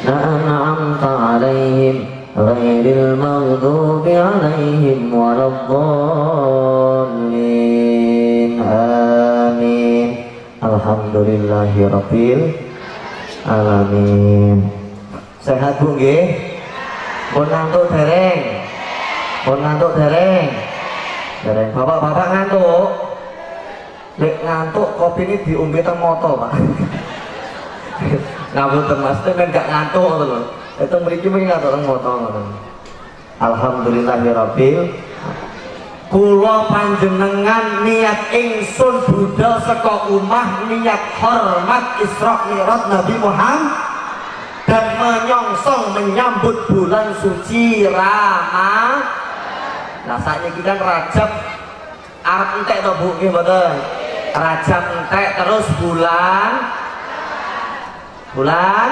An'amta 'alaihim ghairil maghdubi 'alaihim waladdallin. Amin. Alhamdulillahi rabbil alamin. Sehat Bu nggih? Pun ngantuk dereng? Pun ngantuk dereng? Dereng. Bapak-bapak ngantuk? Nek ngantuk kopi ini diombe teng moto, Pak. Ngapunten Mas, men gak ngantuk ngoten lho. Itu mriki mriki ngantuk teng moto ngoten. Alhamdulillahirabbil. Kula panjenengan niat ingsun budal saka omah niat hormat Isra Mi'raj Nabi Muhammad dan menyongsong menyambut bulan suci Ramadan. Nah saiki kan Rajab arep entek to Bu nggih mboten? Rajab entek terus bulan bulan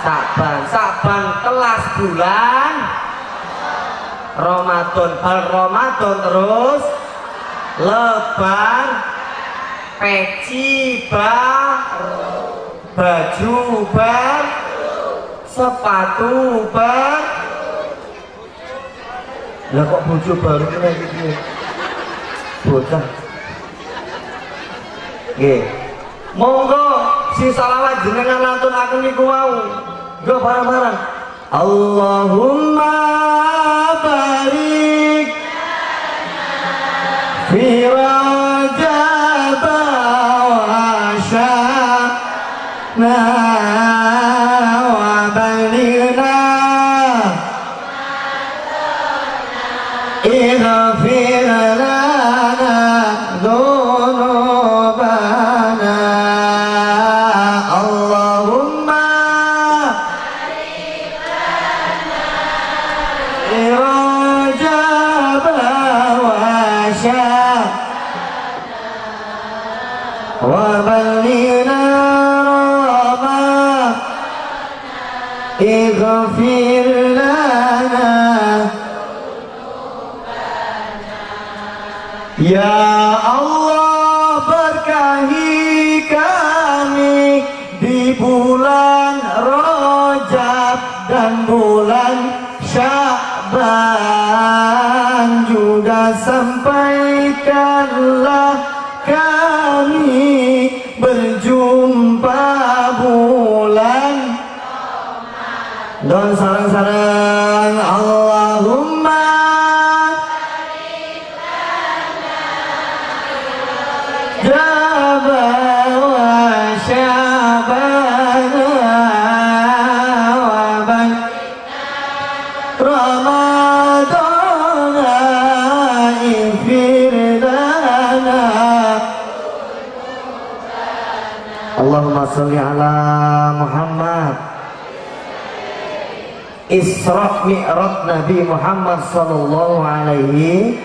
Sa'ban, Sa'ban telas bulan Ramadan, bal Ramadan terus lebar peci bar, baju bar, sepatu bar. Lah kok bojo baru kena iki bocah. Nggih. Monggo si salawat jenengan lantunaken niku wau. Nggo bareng-bareng. Allahumma barik fi Rajab wa Sya'ban wa balighna ighfir lana dzunubana. Allahumma Rajab wa Sya'ban wa balighna Ramadan ighfir lana. Ya Allah berkahi kami di bulan Rajab dan bulan Sya'ban, juga sampaikanlah kami berjumpa bulan dan sarang-sarang. Allahumma Rajab wa Sya'ban wa Ramadan ighfir lana. Allahumma sholli ala Muhammad. Isra Mi'raj Nabi Muhammad sallallahu alaihi.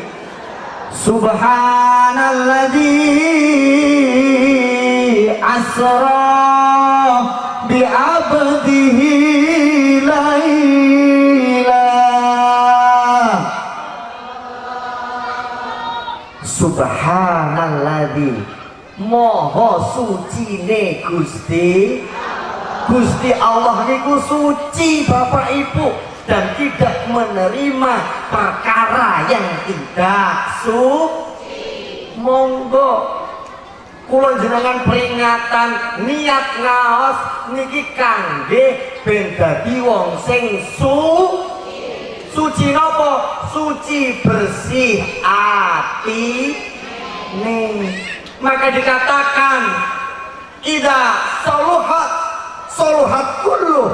Subhanalladzi asra bi'abdihi laila. Subhanalladzi, moho sucine Gusti. Gusti Allah niku suci Bapak Ibu dan tidak menerima perkara yang tidak suci. Monggo Kula jenengan peringatan niat ngaos niki kangge ben dadi wong sing suci. Napa? Suci bersih atine. Maka dikatakan ida saluhat saluhat kullu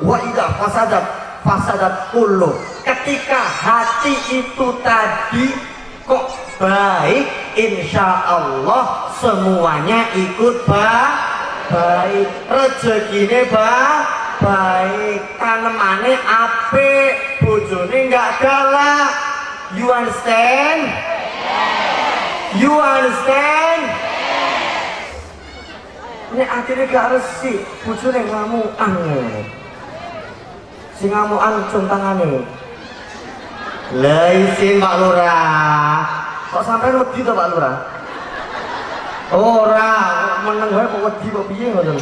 wa ida fasadat fasadat kullu. Ketika hati itu tadi kok baik, insya Allah semuanya ikut baik, rezekine baik, tanemane apik, bojone nggak galak. You understand? You understand? Nek atine gak resik, bojone ngamukan. Sing ngamukan cung tangane. Lah isin Pak Lurah. Kok sampean wedi to Pak Lurah? Ora, meneng wae kok wedi kok piye ngoten.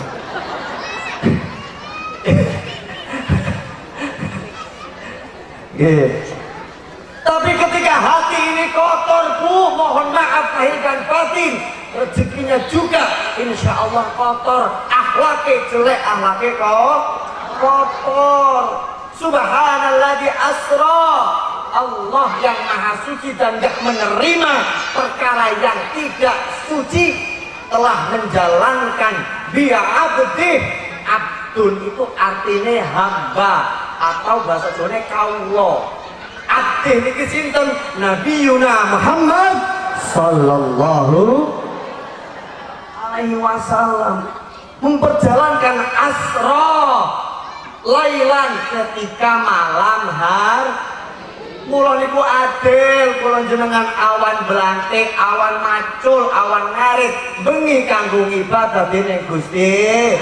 Nggih. Tapi ketika hati ini kotor, Bu, mohon maaf lahir dan batin, rezekinya juga insya Allah kotor, akhlaknya jelek, akhlaknya kok kotor. Subhanalladzi asra, Allah yang maha suci dan gak menerima perkara yang tidak suci, telah menjalankan biya abdi. Abdun itu artinya hamba atau bahasa Jawa kawula. Abdi niki sinten? Nabi Yuna Muhammad sallallahu alaihi wasallam memperjalankan asra lailan ketika malam hari. Mula niku adil, kula jenengan awan belantik, awan macul, awan ngarit, bengi kanggo ngibadah dening Gusti.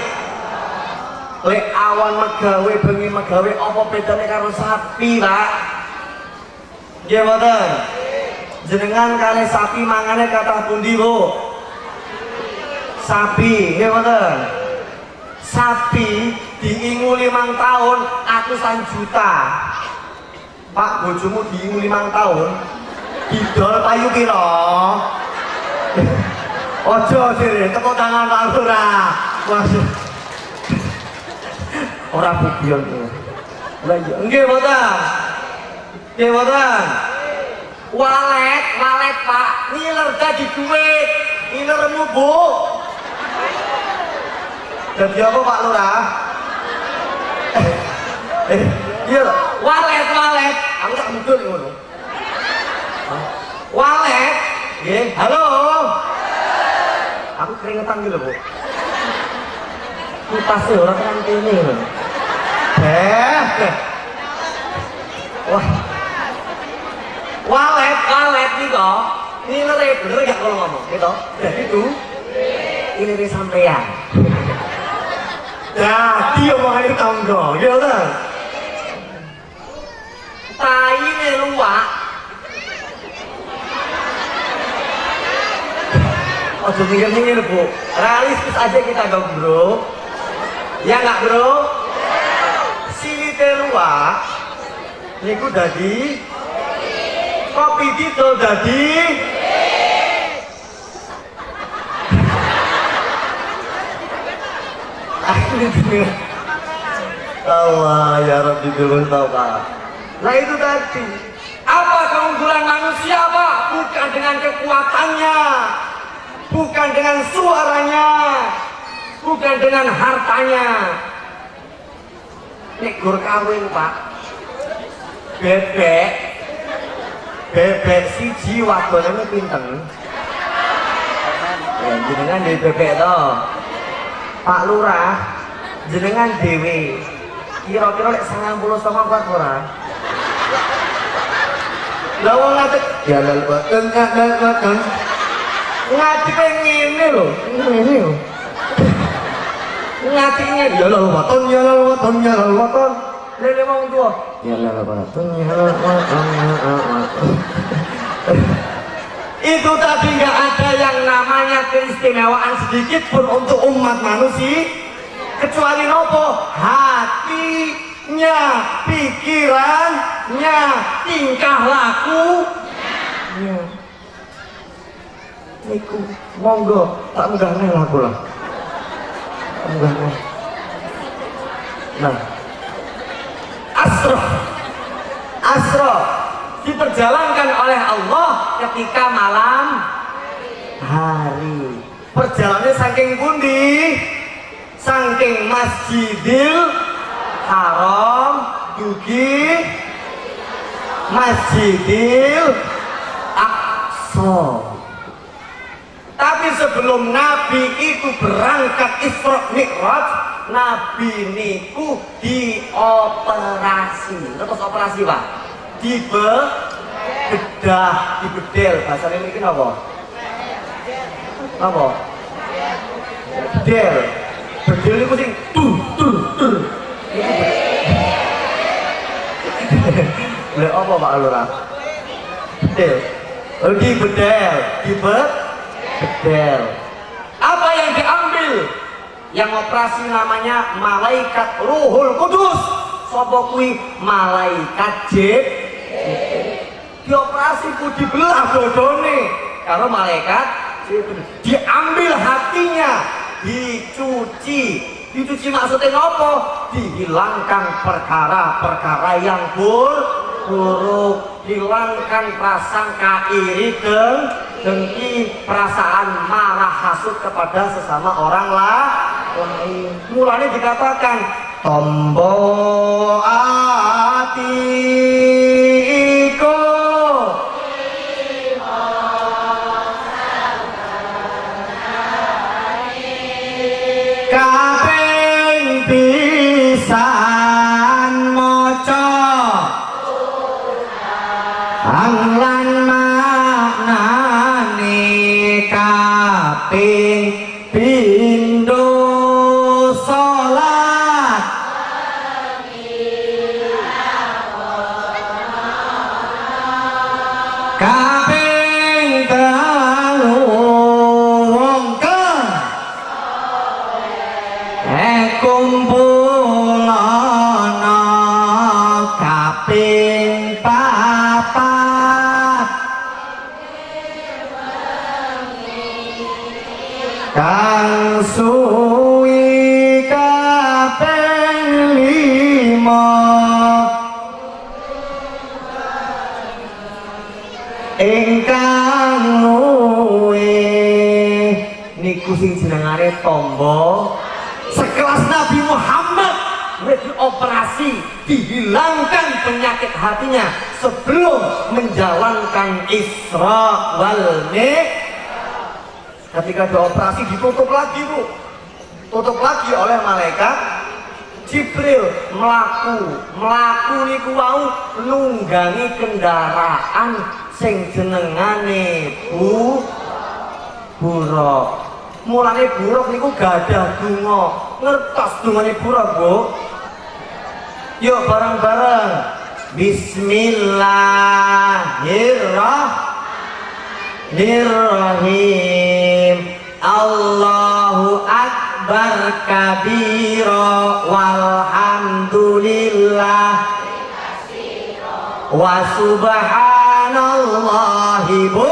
Lek awan megawe bengi megawe apa bedane karo sapi, Pak? Nggih mboten? Jenengan kalih sapi mangane kathah pundi, Bu? Sapi, nggih mboten? Sapi diingu 5 tahun atusan juta. Pak, bojomu diingu 5 tahun didol payu piro? Ojo sire, tepuk tangan Pak Lurah. Masuk. Ora bubion. Lah iya, nggih mboten? Nggih mboten? Walet, walet Pak, ngiler dadi duit, ngilermu Bu. Dadi apa Pak Lurah? Iya lho, walet, walet. Aku tak mudul ngono. Walet, nggih. Halo. Aku keringetan iki lho, Bu. Kutase ora tenan kene lho. Wah. Walet, walet iki ngilere bener gak kalau ngomong, gitu. Dadi itu ngilere sampean. Dadi omongane tangga, gitu ta? Taine luwak. Ojo mikir-mikir, Bu. Realistis aja kita dong, Bro. Ya nggak, Bro? Silite luwak niku dadi kopi didol dadi Allah ya Rabbi bil Mustafa. Nah itu tadi, apa keunggulan manusia, Pak? Bukan dengan kekuatannya, bukan dengan suaranya, bukan dengan hartanya. Nek gur kawin, Pak, bebek, bebek siji wadone pinten? Ya jenengan dhewe bebek to. Pak Lurah, jenengan dhewe. Kira-kira lek 99 kuat ora? Lah wong ngadeg ya lal boten boten. Ngadepe ngene lho, ngene lho. Ngadine ya lal boten ya lal boten ya lal boten. Lele wong tuwa ya lal boten ya lal boten ya lal boten. Itu tadi nggak ada yang namanya keistimewaan sedikit pun untuk umat manusia kecuali nopo hatinya, pikirannya, tingkah lakunya. Niku monggo tak munggahne lah kula. Munggahne. Nah, Asra. Asra diperjalankan oleh Allah ketika malam hari. Perjalanannya saking pundi? Saking Masjidil Haram dugi Masjidil Aqsa. Tapi sebelum Nabi itu berangkat Isra Mi'raj, Nabi niku dioperasi. Terus operasi, Pak? Dibedah, dibedel. Bahasane niki napa? Napa? Bedel. Bedel niku sing tur tur tur. Lha apa Pak Lurah? Bedel. Oh, dibedel, dibedel. Apa yang diambil? Yang operasi namanya malaikat Ruhul Kudus. Sopo kuwi? Malaikat Jibril. Dioperasi ku dibelah dodone karo malaikat Jibril. Diambil hatinya, dicuci. Dicuci maksudnya nopo? Dihilangkan perkara-perkara yang buruk, hilangkan prasangka iri dengki, perasaan marah hasut kepada sesama orang lain. Mulanya dikatakan tombo ati iku kaping pisan maca lan maknane kaping pindho salat kaping telu wong kumpul ana kaping papat kang suwi kaping lima ingkang luwih niku sing jenengane tombo. Sekelas Nabi Muhammad dioperasi, dihilangkan penyakit hatinya sebelum menjalankan Isra wal Mi'raj. Ketika dioperasi ditutup lagi, Bu. Tutup lagi oleh malaikat Jibril. Mlaku, mlaku niku wau nunggangi kendaraan sing jenengane Bu Buraq. Mulane Buraq niku gadah donga. Ngertos dongane Buraq, Bu? Yuk bareng-bareng. Bismillahirrahmanirrahim. Allahu akbar kabira walhamdulillah wa subhanallahi bu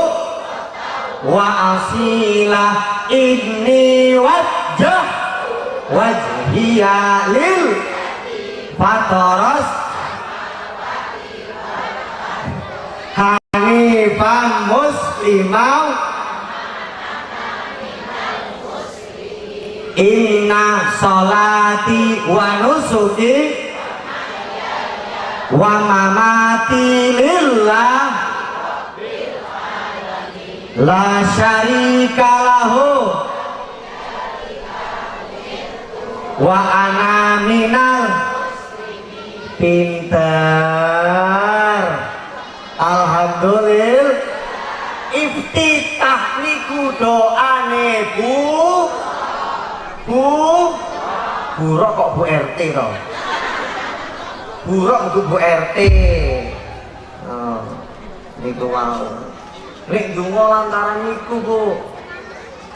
wa asilah inni wajjah wajhiya lil fataras hanifan muslimau inna sholati wa nusuki wa mamati lillah la syarika lahu wa ana minal pinter. Alhamdulillah. Iftitah niku doane Bu Bu Buraq kok Bu RT to. Buraq kudu Bu RT. Oh, niku wau. Nek ndonga lantaran niku, Bu.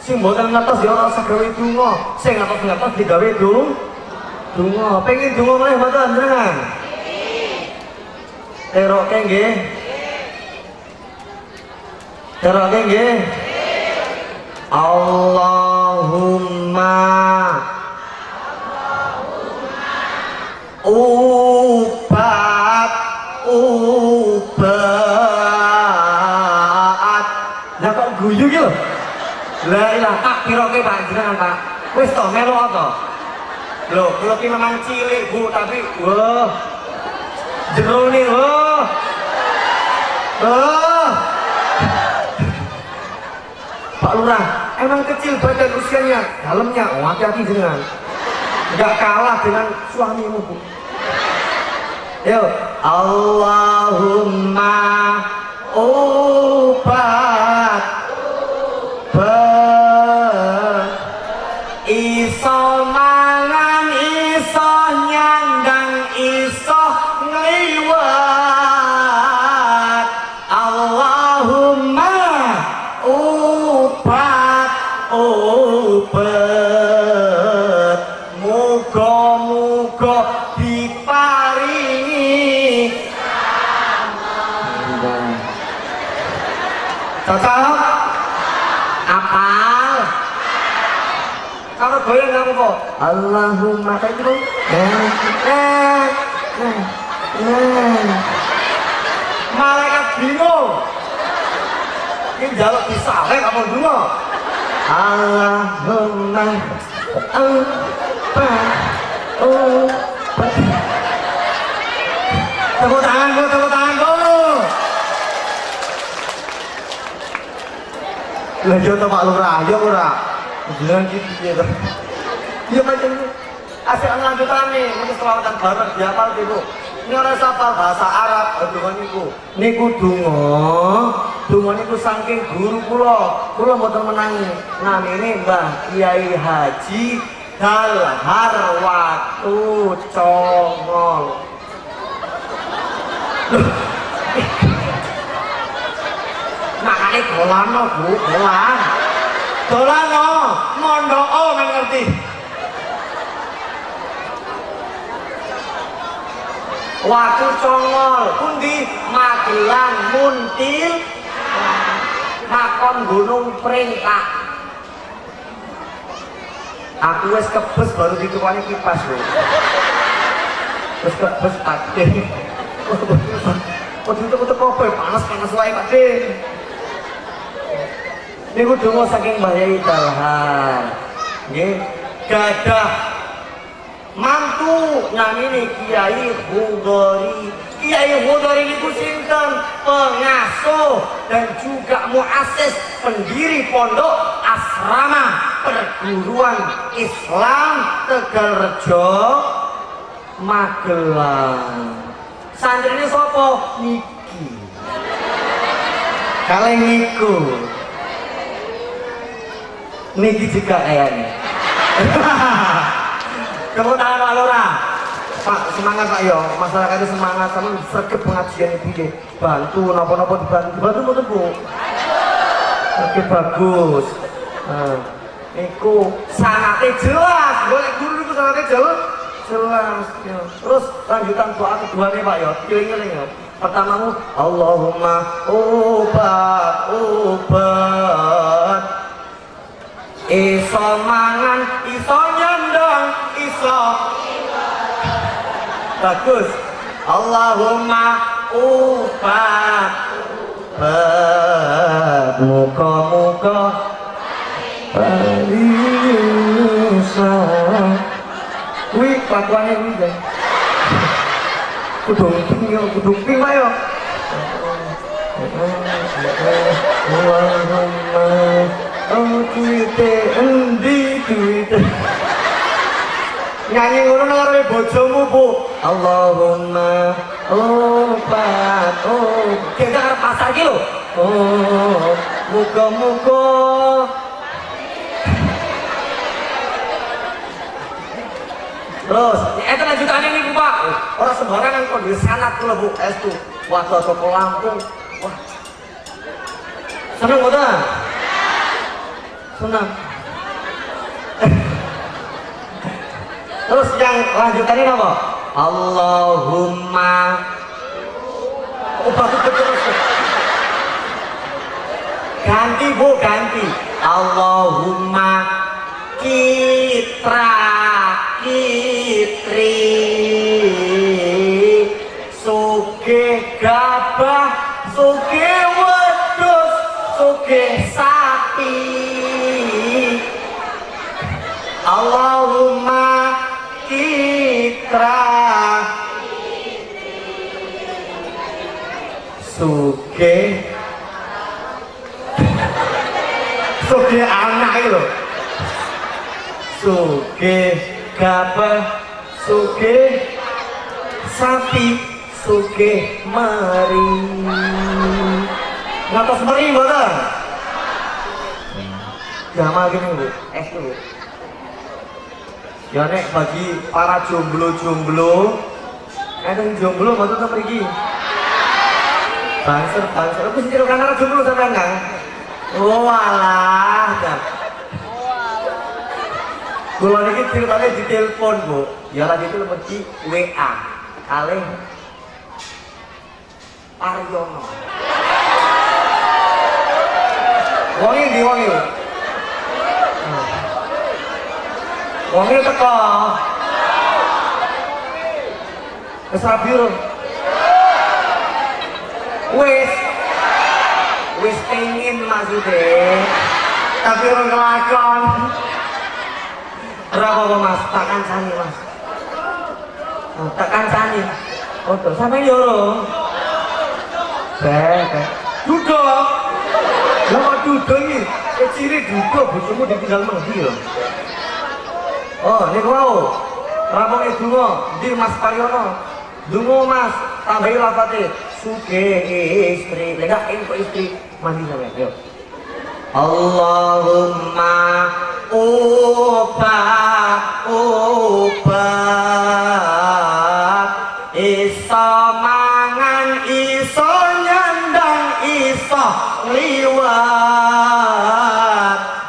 Sing mboten ngertos ya ora usah gawe donga, sing ngertos-ngertos digawe donga. Pengen donga malih mboten jenengan? Teroke nggih. Teroke nggih. Allahumma ubat ubat. Lah kok guyu ki lho. Lah ilah tak piroke Pak jenengan Pak. Wis to melu to. Lho, kula ki memang cilik Bu, tapi wah. Jerone wah. Wah. Pak Lurah, emang kecil badan usianya, dalamnya oh, hati-hati jenengan. Enggak kalah dengan suamimu, Bu. Yo, Allahumma obat iso mangan iso nyandang iso ngliwat. Allahumma obat obat muga-muga diparingi. Cocok? Apal? Kalau goyang nggak apa-apa. Allahumma kayak gitu. Malaikat bingung. Ini jaluk disaleh apa dungo? Allahumma obat. Tepuk tangan bu, tepuk tangan bu. Lah yo to Pak Lurah, yo ora. Jenengan iki piye to? Ya pancen asik lanjutane, mesti selawatan bareng dihafal Bu. Ini ora hafal bahasa Arab, donga niku. Niku donga, donga niku saking guru kula. Kula mboten menangi. Namine Mbah Kiai Haji Dalhar Watu Congol. Makane dolano Bu, dolan. Dolano, mondoo men ngerti. Watu Congol pundi? Magelang Muntil, makom Gunung Pringkak. Aku wis kebes baru ditukoni kipas lho. Wis kebes Pak De. Kok ditutup apa panas-panas wae Pak De. Niku donga saking Mbah Yai Dalhar. Nggih, gadah mantu namine Kiai Khudori. Kiai Khudori niku sinten? Pengasuh dan juga muassis pendiri pondok asrama perguruan Islam Tegalrejo Magelang. Santrine sapa? Niki. Kalih niku. Niki juga kayaknya. Tepuk tangan Pak Lurah. Pak semangat Pak yo, masyarakat itu semangat sama sregep pengajian ibu nggih. Bantu napa-napa dibantu. Dibantu mboten Bu? Oke bagus. Nah, niku sanate jelas. Golek guru niku sanate jelas. Jelas ya. Terus lanjutan doa kedua nih Pak yo, dieling-eling yo. Pertamamu Allahumma obat obat iso mangan, iso nyandang, iso bagus. Allahumma obat obat muka-muka bisa. Wih, kelakuannya ini deh. Kudung ping yo, kudung ping Pak yo. Allahumma oh duwite endi duwite. Nyanyi ngono nang ngarepe bojomu, Bu. Allahumma obat oh. Kita arep pasar iki lho. Oh, muga-muga. Terus, itu lanjutannya niku Pak. Ora sembarangan kok di sanad kula Bu, estu. Waktu saka Lampung. Wah. Seneng mboten? Senang. Terus yang lanjutannya apa? Allahumma obat terus. Ganti Ganti Bu, ganti. Allahumma kitra kitri sugih gabah, sugih wedhus, sugih sapi. Allahumma kitra sugih sugih anak iki lho. Sugih gabah, sugih sapi, sugih meri. Ngantos meri mboten? Jamal gini Bu, es Bu. Ya nek bagi para jomblo-jomblo, enten jomblo mboten to mriki? Banser-banser, aku sing karo jomblo sampean Kang. Oh alah, dah. Kula niki ceritane ditelepon, Bu. Ya ora ditelepon di WA. Kalih Paryono. Wonge ndi wonge? Wonge teko. Wis rabi urung? Wis. Wis pengin maksude. Tapi urung kelakon. Ora apa-apa Mas, tak kancani Mas. Oh, tak kancani. Oh, terus sampeyan yo urung. Beh, duduk. Lah kok duduk iki? Ciri duduk bojomu ditinggal mengdi lho. Oh, niku wau. Rampunge donga, ndi Mas Paryono? Donga Mas, tambahi lafate sugih istri. Lek gak entuk istri, mandi sampeyan. Ayo. Allahumma obat obat iso mangan iso nyandang iso liwat.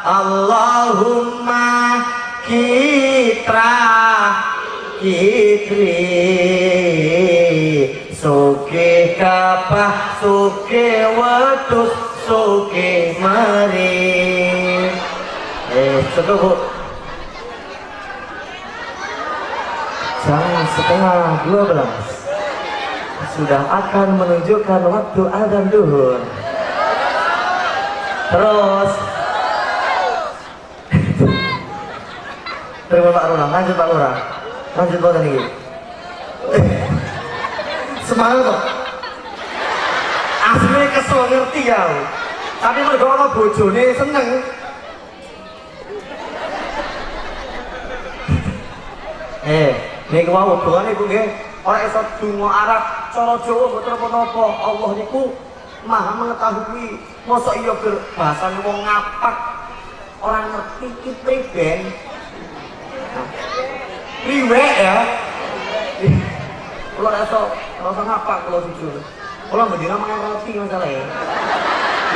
Allahumma kitra kitri sugih gabah, sugih wedhus, sugih meri. Cukup Bu. Jam 11:30 sudah akan menunjukkan waktu azan duhur. Terus terima Pak Lurah, lanjut Pak Lurah, lanjut Pak tadi. Semangat kok. Aslinya kesel ngerti ya, tapi mergo ana bojone seneng. Niku wau dongane iku nggih, ora iso donga Arab, cara Jawa mboten napa-napa. Allah niku Maha mengetahui. Mosok iya bahasane wong ngapak ora ngerti ki priben. Priwe ya. Kula ora iso ngapak kula jujur. Kula bendina mangan roti masalahe.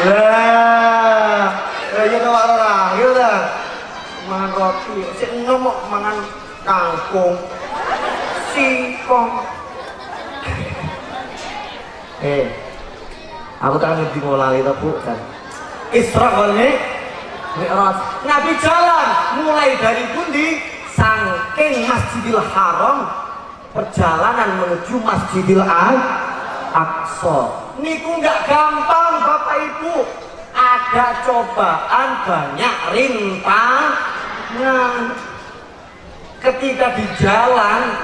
Lah, iya to Pak Lurah, iya ta. Mangan roti, sik enom kok mangan kangkung, singkong. Aku tak ngerti ngolali to Bu kan. Isra wal Mi'raj. Nabi jalan mulai dari pundi? Saking Masjidil Haram perjalanan menuju Masjidil Aqsa. Niku nggak gampang Bapak Ibu. Ada cobaan, banyak rintangan. Ketika di jalan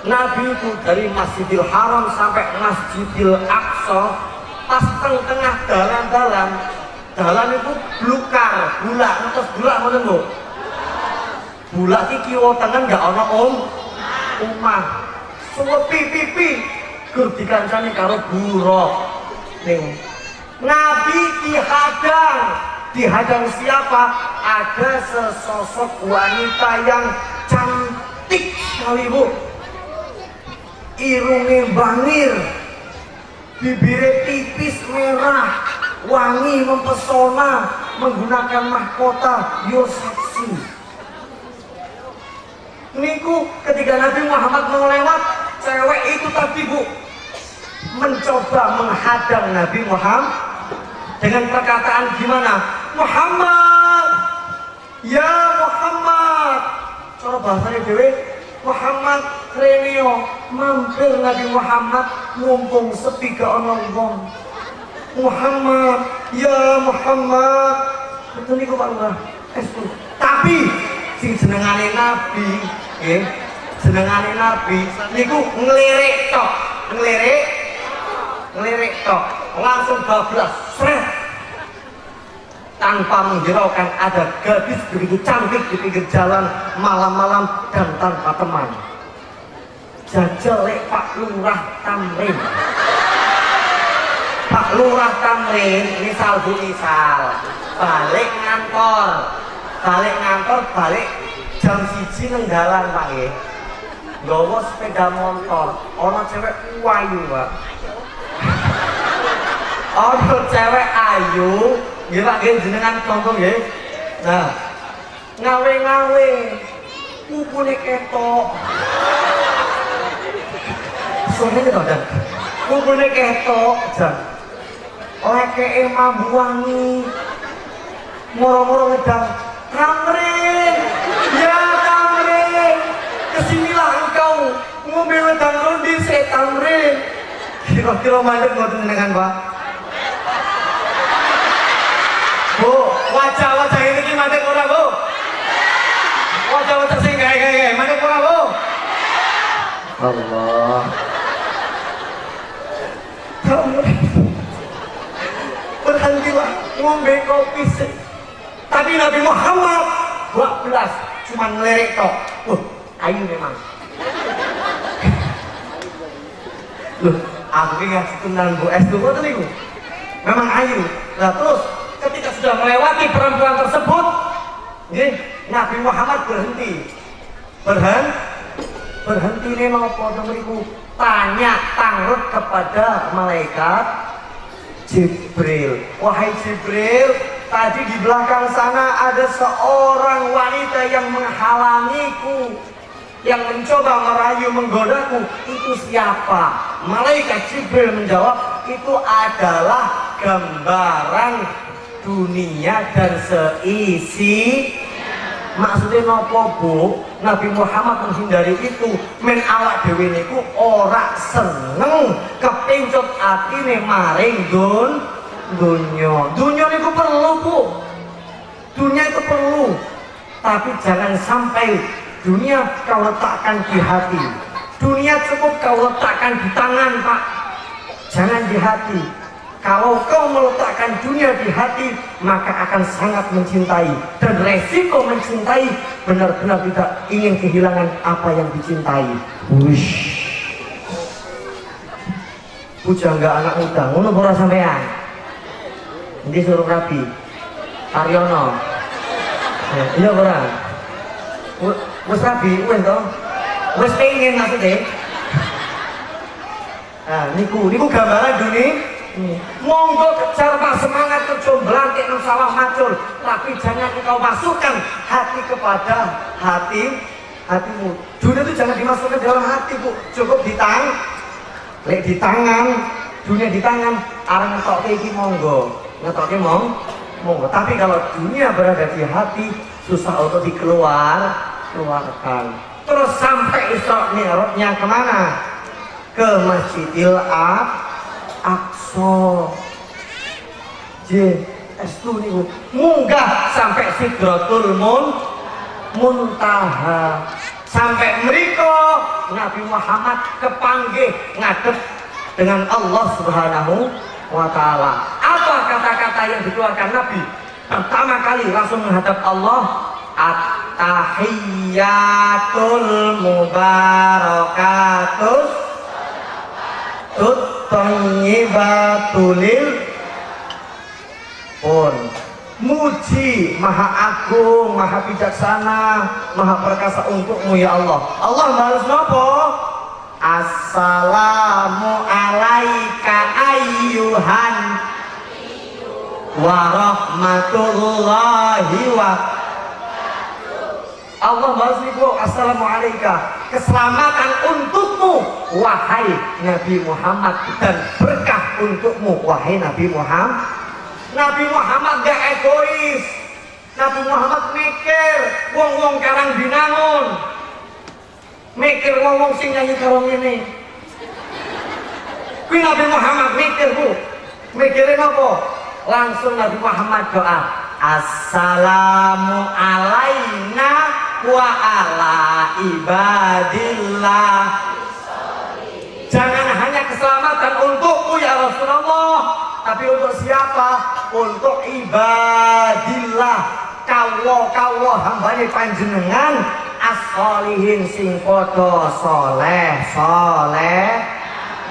Nabi itu dari Masjidil Haram sampai Masjidil Aqsa, pas tengah dalan-dalan, dalan itu blukar, bulak, terus bulak ngoten Bu. Bulak iki kiwa tengen gak ana omah. Suwepi pipi gur dikancani karo buruk. Ning Nabi dihadang. Dihadang siapa? Ada sesosok wanita yang cantik sekali Bu. Irunge bangir, bibirnya tipis merah, wangi mempesona, menggunakan mahkota, yo seksi. Niku ketika Nabi Muhammad mau lewat, cewek itu tadi Bu mencoba menghadang Nabi Muhammad. Dengan perkataan gimana? Muhammad, ya Muhammad. Cara bahasanya dhewe, Muhammad reneo, mampir Nabi Muhammad mumpung sepi gak ono wong. Muhammad, ya Muhammad. Betul niku Pak Lurah. Estu. Tapi sing jenengane nabi, nggih, jenengane nabi niku nglirik tok, nglirik, nglirik tok, langsung bablas, sret. Tanpa menghiraukan ada gadis begitu cantik di pinggir jalan malam-malam dan tanpa teman. Jajal lek Pak Lurah Tamrin. Pak Lurah Tamrin, misal Bu misal, balik ngantor, balik jam 1 nang dalan Pak nggih. Nggawa sepeda motor, ana cewek ayu, Pak. Ana cewek ayu, nggih Pak nggih jenengan contoh nggih. Nah, ngawe-ngawe pupune ketok. Sone to, Jan. Pupune ketok, Jan. Lekeke mambu wangi. Moro-moro ngedang, Tamrin, ya Tamrin, kesinilah engkau ngombe wedang rondi se Tamrin. Kira-kira mandek mboten jenengan, Pak? Bu, wajah-wajah ini ki mandek ora, Bu? Wajah-wajah sing gawe-gawe mandek ora, Bu? Allah. Tamrin. Berhentilah ngombe kopi sih. Tapi Nabi Muhammad 12 cuma ngelirik tok. Ayu memang. Loh, aku ki ngaji tenan Bu S ngoten niku. Memang ayu. Nah, terus ketika sudah melewati perempuan tersebut, nggih, Nabi Muhammad berhenti. Berhenti ne napa to mriku? Tanya tangrut kepada malaikat Jibril. Wahai Jibril, tadi di belakang sana ada seorang wanita yang menghalangiku, yang mencoba merayu menggodaku. Itu siapa? Malaikat Jibril menjawab, itu adalah gambaran dunia dan seisi. Maksudnya nopo Bu? Nabi Muhammad menghindari itu. Men awak dhewe niku ora seneng kepincut atine maring dunya. Dunya niku perlu Bu. Dunia itu perlu. Tapi jangan sampai dunia kau letakkan di hati. Dunia cukup kau letakkan di tangan Pak. Jangan di hati. Kalau kau meletakkan dunia di hati, maka akan sangat mencintai. Dan resiko mencintai benar-benar tidak ingin kehilangan apa yang dicintai. Wish. Pujangga anak muda, ngono ora sampean. Endi suruh rabi? Taryono. Iya ora? Wis rabi, wis to? Wis pengen maksudnya. Nah, niku gambaran dunia. Monggo kejar Pak, semangat kerja blantik nang sawah macul, tapi jangan engkau masukkan hati kepada hatimu. Dunia itu jangan dimasukkan dalam hati Bu, cukup di tangan. Lek di tangan, dunia di tangan, areng ngetokke iki monggo, ngetokke monggo. Tapi kalau dunia berada di hati, susah untuk dikeluarkan. Terus sampai Isra Mi'rajnya kemana? Ke Masjidil Aqsa. J estu niku munggah sampai Sidratul Muntaha. Sampai mriko Nabi Muhammad kepanggih ngadep dengan Allah Subhanahu wa taala. Apa kata-kata yang dikeluarkan Nabi? Pertama kali langsung menghadap Allah, At-tahiyyatul mubarakatus tayyibatulil pun. Muji maha agung, maha bijaksana, maha perkasa untukmu ya Allah. Allah balas nopo? Assalamu alaika ayyuhan warahmatullahi wa. Allah balas niku, assalamu alaika, keselamatan untukmu wahai Nabi Muhammad dan berkah untukmu wahai Nabi Muhammad. Nabi Muhammad gak egois. Nabi Muhammad mikir wong-wong Karang Binangun, mikir wong-wong sing nyanyi karo ngene. Kuwi Nabi Muhammad mikir, Bu. Mikirin apa? Langsung Nabi Muhammad doa, assalamu alaina wa ala ibadillah. Jangan hanya keselamatan untukku ya Rasulullah, tapi untuk siapa? Untuk ibadillah, kawula-kawula hambane panjenengan as-solihin sing padha soleh soleh.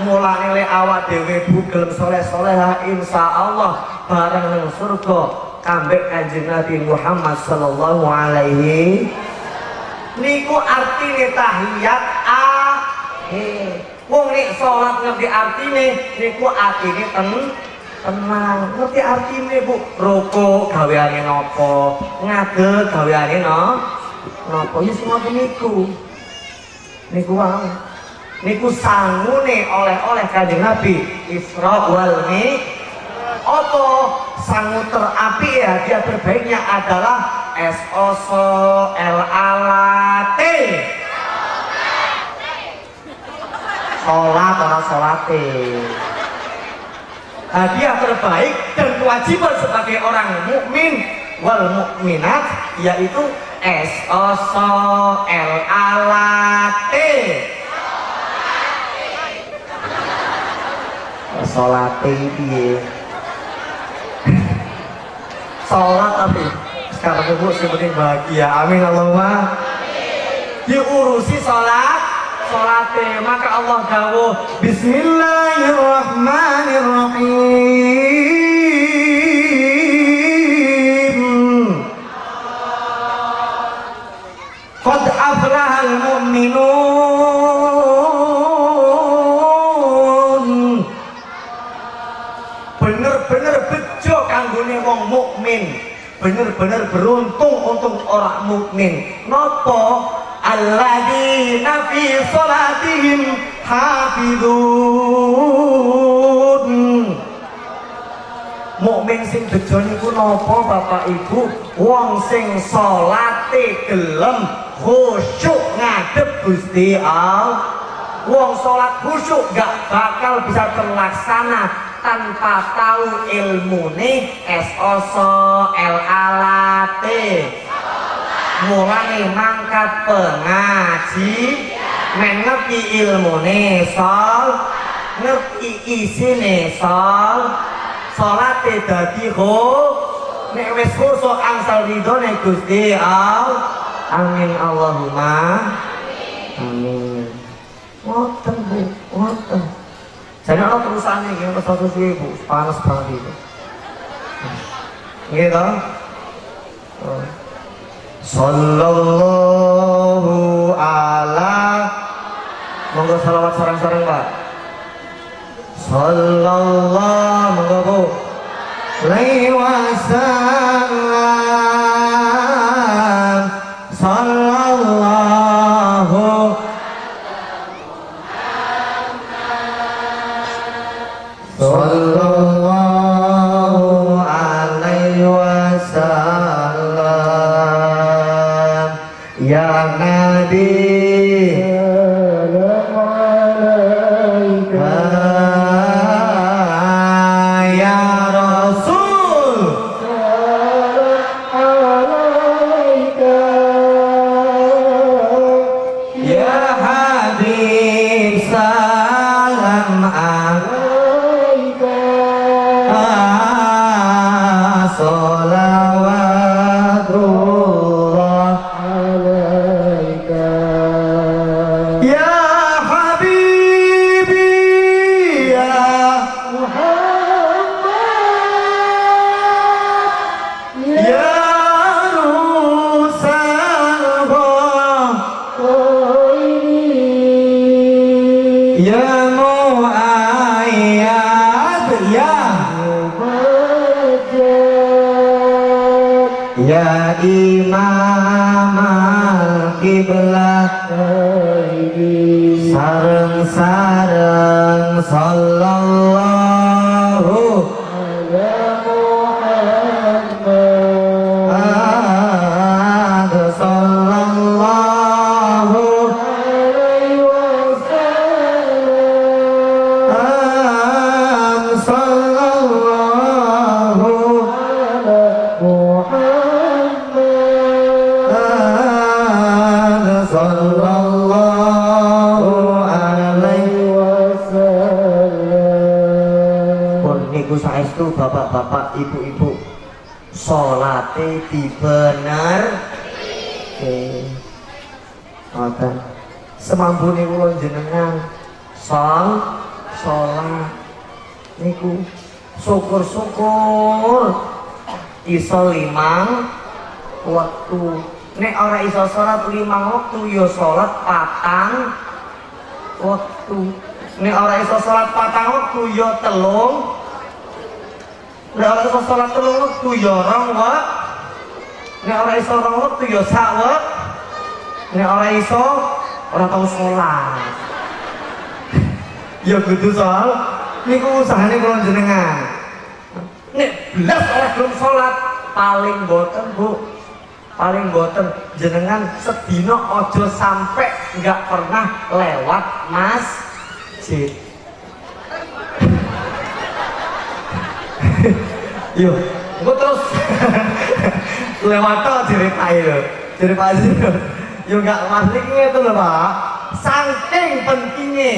Mulane le awak dhewe Bu gelem soleh-soleh, insyaallah bareng nang surga kambek Kanjeng Nabi Muhammad sallallahu alaihi. Niku artine tahiyat akhir. Wong nek salat ngerti artine niku atine tenang. Ngerti artine Bu, rukuk gaweane napa, ngadeg gaweane napa, ya sing ngoten niku. Niku wae. Niku sangune oleh-oleh Kanjeng Nabi Isra wal Mi'raj. Apa sangu terapi ya, hadiah terbaiknya adalah S O S L A L T. Salat ora salate. Hadiah terbaik dan kewajiban sebagai orang mukmin wal mukminat yaitu S O S L A L T. Salate piye? Salat tapi sekarang ibu sing penting bahagia. Amin Allahumma. Diurusi salat, salate, maka Allah dawuh bismillahirrahmanirrahim. Qad aflahal mu'minun. Bener-bener bejo kanggone wong mukmin, bener-bener beruntung untuk orang mukmin. Nopo alladzina fi sholatihim hafizun. Mukmin sing bejo niku napa Bapak Ibu? Wong sing salate gelem khusyuk ngadep Gusti Allah. Wong salat khusyuk gak bakal bisa terlaksana tanpa tahu ilmune S O S L A L T. Mulane mangkat pengaji men ngerti ilmune sol, ngerti isine sol, salate dadi nek wis khusuk angsal ridhone Gusti Allah. Amin Allahumma amin. Ngoten Bu, ngoten. Jadi ana terusane iki ana satu suwe Bu, panas banget itu. Nggih to? Sallallahu ala. Monggo selawat sareng-sareng Pak. Sallallahu monggo Bu. Alaihi wasallam. Sallallahu sallallahu alaihi wasallam. Ya Nabi salam alaika, ya Rasul salam alaika, ya Habib salam alaika, sholawatullah alaika, ya habibi ya Muhammad, ya Rusal ya Muayyad ya ya Imam al-Qiblah, sareng-sareng sallallahu ala bapak-bapak, ibu-ibu, salate dibener. Oke. Ngoten. Semampune kula jenengan salat niku syukur-syukur iso 5 waktu. Nek ora iso salat 5 waktu ya salat 4 waktu. Nek ora iso salat 4 waktu ya 3. Nek ora iso salat 3 waktu ya 2 waktu. Nek ora iso 2 waktu ya 1 waktu. Nek ora iso ora tau salat. Ya kudu salat. Niku usahane kula jenengan. Nek blas ora gelem salat paling boten, Bu. Paling boten jenengan sedina aja sampai nggak pernah lewat masjid. Yo, engko terus lewat tok jere Pak lho. Jere Pak Aziz. Yo nggak maslik ngeten lho, Pak. Saking pentinge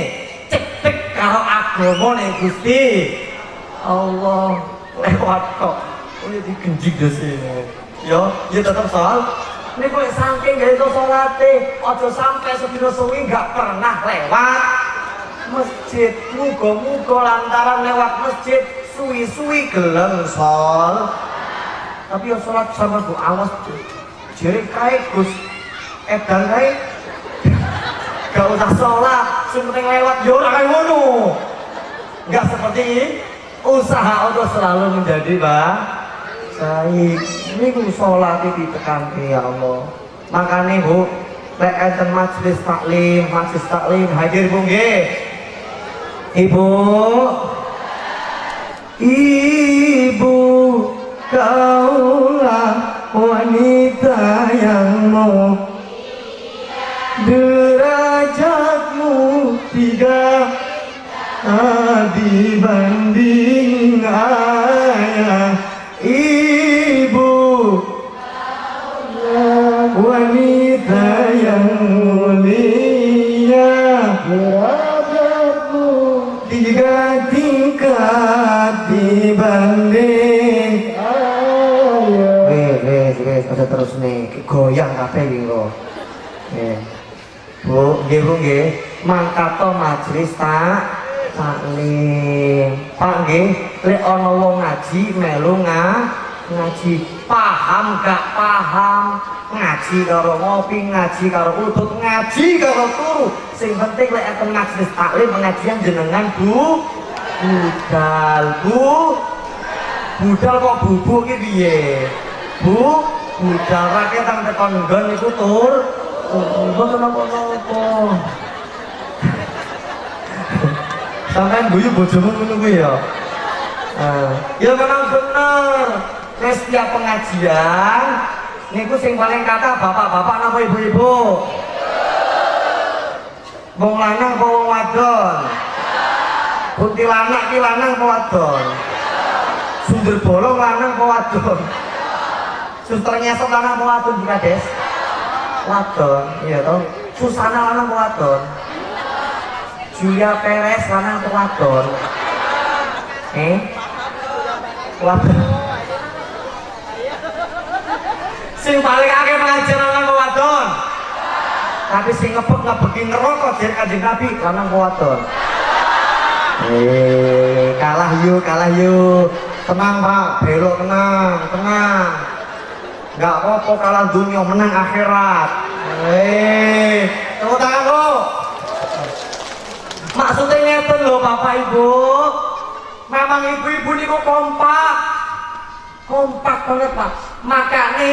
cekek karo agama ning Gusti Allah lewat tok. Oh ya digenjing dosene. Yo, ya tetep salat. Niku lek saking gak iso salate, aja sampe sedina suwi gak pernah lewat masjid. Muga-muga lantaran lewat masjid suwi-suwi gelem sol. Tapi yo salat sama Bu awas jere kae Gus edan kae. Gak usah sholat, sing penting lewat yo ora kaya ngono. Enggak seperti ini. Usaha untuk selalu menjadi baik. Niku sholat ditekanke ya Allah. Makane Bu, lek enten majelis taklim hadir Bu nggih. Ibu. Ibu kaulah wanita yang mau derajatmu 3 dibanding ayah. Ibu wanita yang mulia, derajatmu 3 tingkat dibanding ayah. Wes wes aja terus nih goyang kabeh iki kok. Bu, nggih Bu nggih, mangkato majelis taklim. Pak nggih, lek ana wong ngaji melu ngaji, paham gak paham, ngaji karo ngopi, ngaji karo udut, ngaji karo turu. Sing penting lek enten majelis taklim pengajian jenengan Bu budal, Bu. Budal kok bubuk iki piye? Bu, budal rakyat tang tekon nggon niku tur. Mboten napa-napa. Sampeyan guyu bojomu ngono kuwi ya. Ya memang bener. Nek setiap pengajian niku sing paling kathah bapak-bapak napa ibu-ibu? Wong lanang apa wong wadon? Kuntilanak ki lanang apa wadon? Sumber bolong lanang apa wadon? Suster ngesot lanang apa wadon Bu Kades? Wadon, iya toh. Susana lanang apa wadon? Julia Perez lanang apa wadon? Wadon. Sing paling akeh pengajian lanang apa wadon? Tapi sing ngebek-ngebeki neraka jare Kanjeng Nabi lanang apa wadon? Kalah yuk, kalah yuk. Tenang Pak, belok tenang, tenang. Nggak apa-apa kalah dunia, menang akhirat. Tepuk tangan kok. Maksudnya ngeten lho Bapak Ibu. Memang ibu-ibu niku kompak. Kompak banget Pak. Makane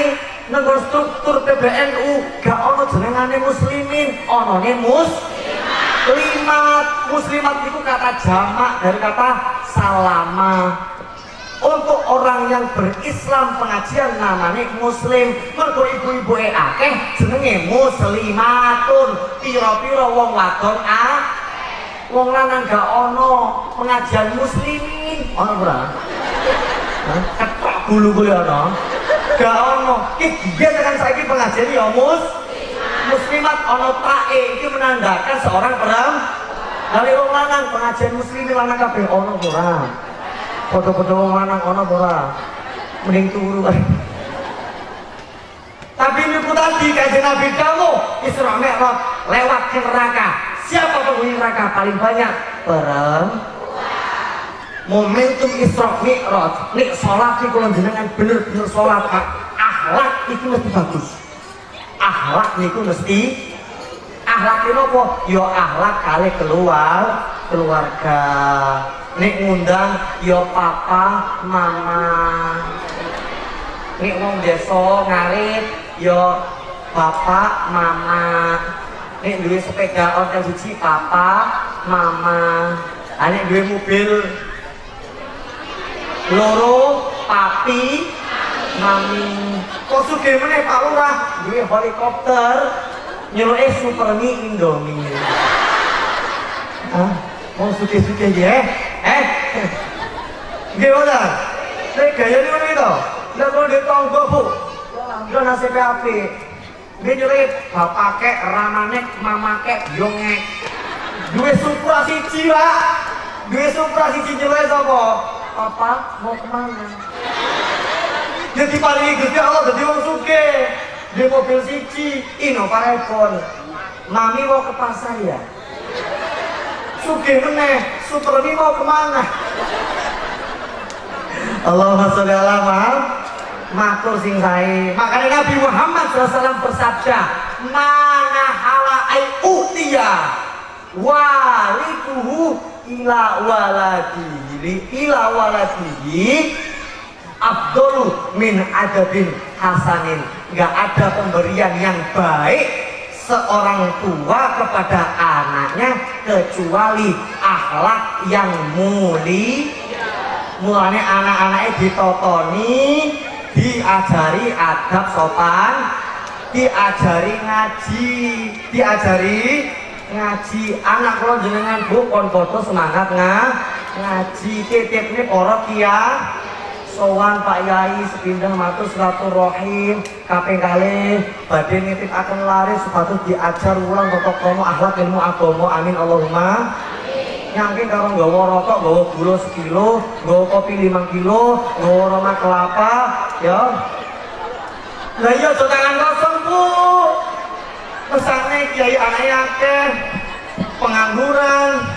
nang struktur PBNU gak ono jenengane muslimin, onone muslimat. Muslimat itu kata jamak dari kata salama. Untuk orang yang berislam pengajian namanya muslim. Mergo ibu-ibu akeh jenenge muslimatun. Pira-pira wong wadon wong lanang gak ono pengajian muslimin. Ono ora? Ketok gulu kuwi ono. Gak ono. Iki biyen tekan saiki pengajian ya muslimat ono tae iki menandakan seorang perempuan. Lha wong lanang pengajian muslimin lanang kabeh ono ora? Padha-padha wong lanang ana apa ora? Mending turu. Tapi niku tadi Kanjeng Nabi dawuh Isra Mi'raj lewat ke neraka. Siapa penghuni neraka paling banyak? Perempuan. Momentum Isra Mi'raj, nek salat niku jenengan bener-bener salat, Pak. Akhlak itu mesti bagus. Akhlak niku mesti akhlak itu apa? Ya akhlak kali keluarga. Nek ngundang ya papa, mama. Nek wong desa ngarit ya bapak, mama. Nek duwe sepeda ontel siji papa, mama. Nek duwe mobil loro papi, mami. Kok sugih meneh Pak Lurah duwe helikopter nyeluke Supermi Indomie. Ah, wong sugih-sugih nggih. Nggih mboten? Nek gayane ngono iki to. Lah kok ndek tangga, Bu. Yo nasibe apik. Nggih nyeluke bapak kek, ramane, mama kek, yo ngek. Duwe Supra siji, Pak. Duwe Supra siji nyeluke sapa? Papa mau kemana? Dia diparingi Gusti Allah dadi wong sugih. Duwe mobil siji, Innova Reborn. Mami mau ke pasar ya? Sugih meneh, Supermi mau kemana? Allahumma sholli ala Muhammad. Matur sing sae. Makanya Nabi Muhammad SAW bersabda, "Mana hala ai utiya waliduhu ila waladihi ila waladihi afdalu min adabin hasanin." Enggak ada pemberian yang baik seorang tua kepada anaknya kecuali akhlak yang mulia. Mulane anak-anaknya ditotoni, diajari adab sopan, diajari ngaji, diajari ngaji. Anak kula jenengan Bu kon padha semangat ngaji, titipne para kiai sowan Pak Yai sepindah matur silaturahim kaping kalih badhe nitipaken lare supados diajar wulang tata krama akhlak ilmu agama. Amin Allahumma. Nyangking karo nggawa rokok, nggawa gula sekilo, nggawa kopi 5 kilo, nggawa roma kelapa, ya. Lah iya aja tangan kosong, Bu. Mesakne kiai anake akeh, pengangguran.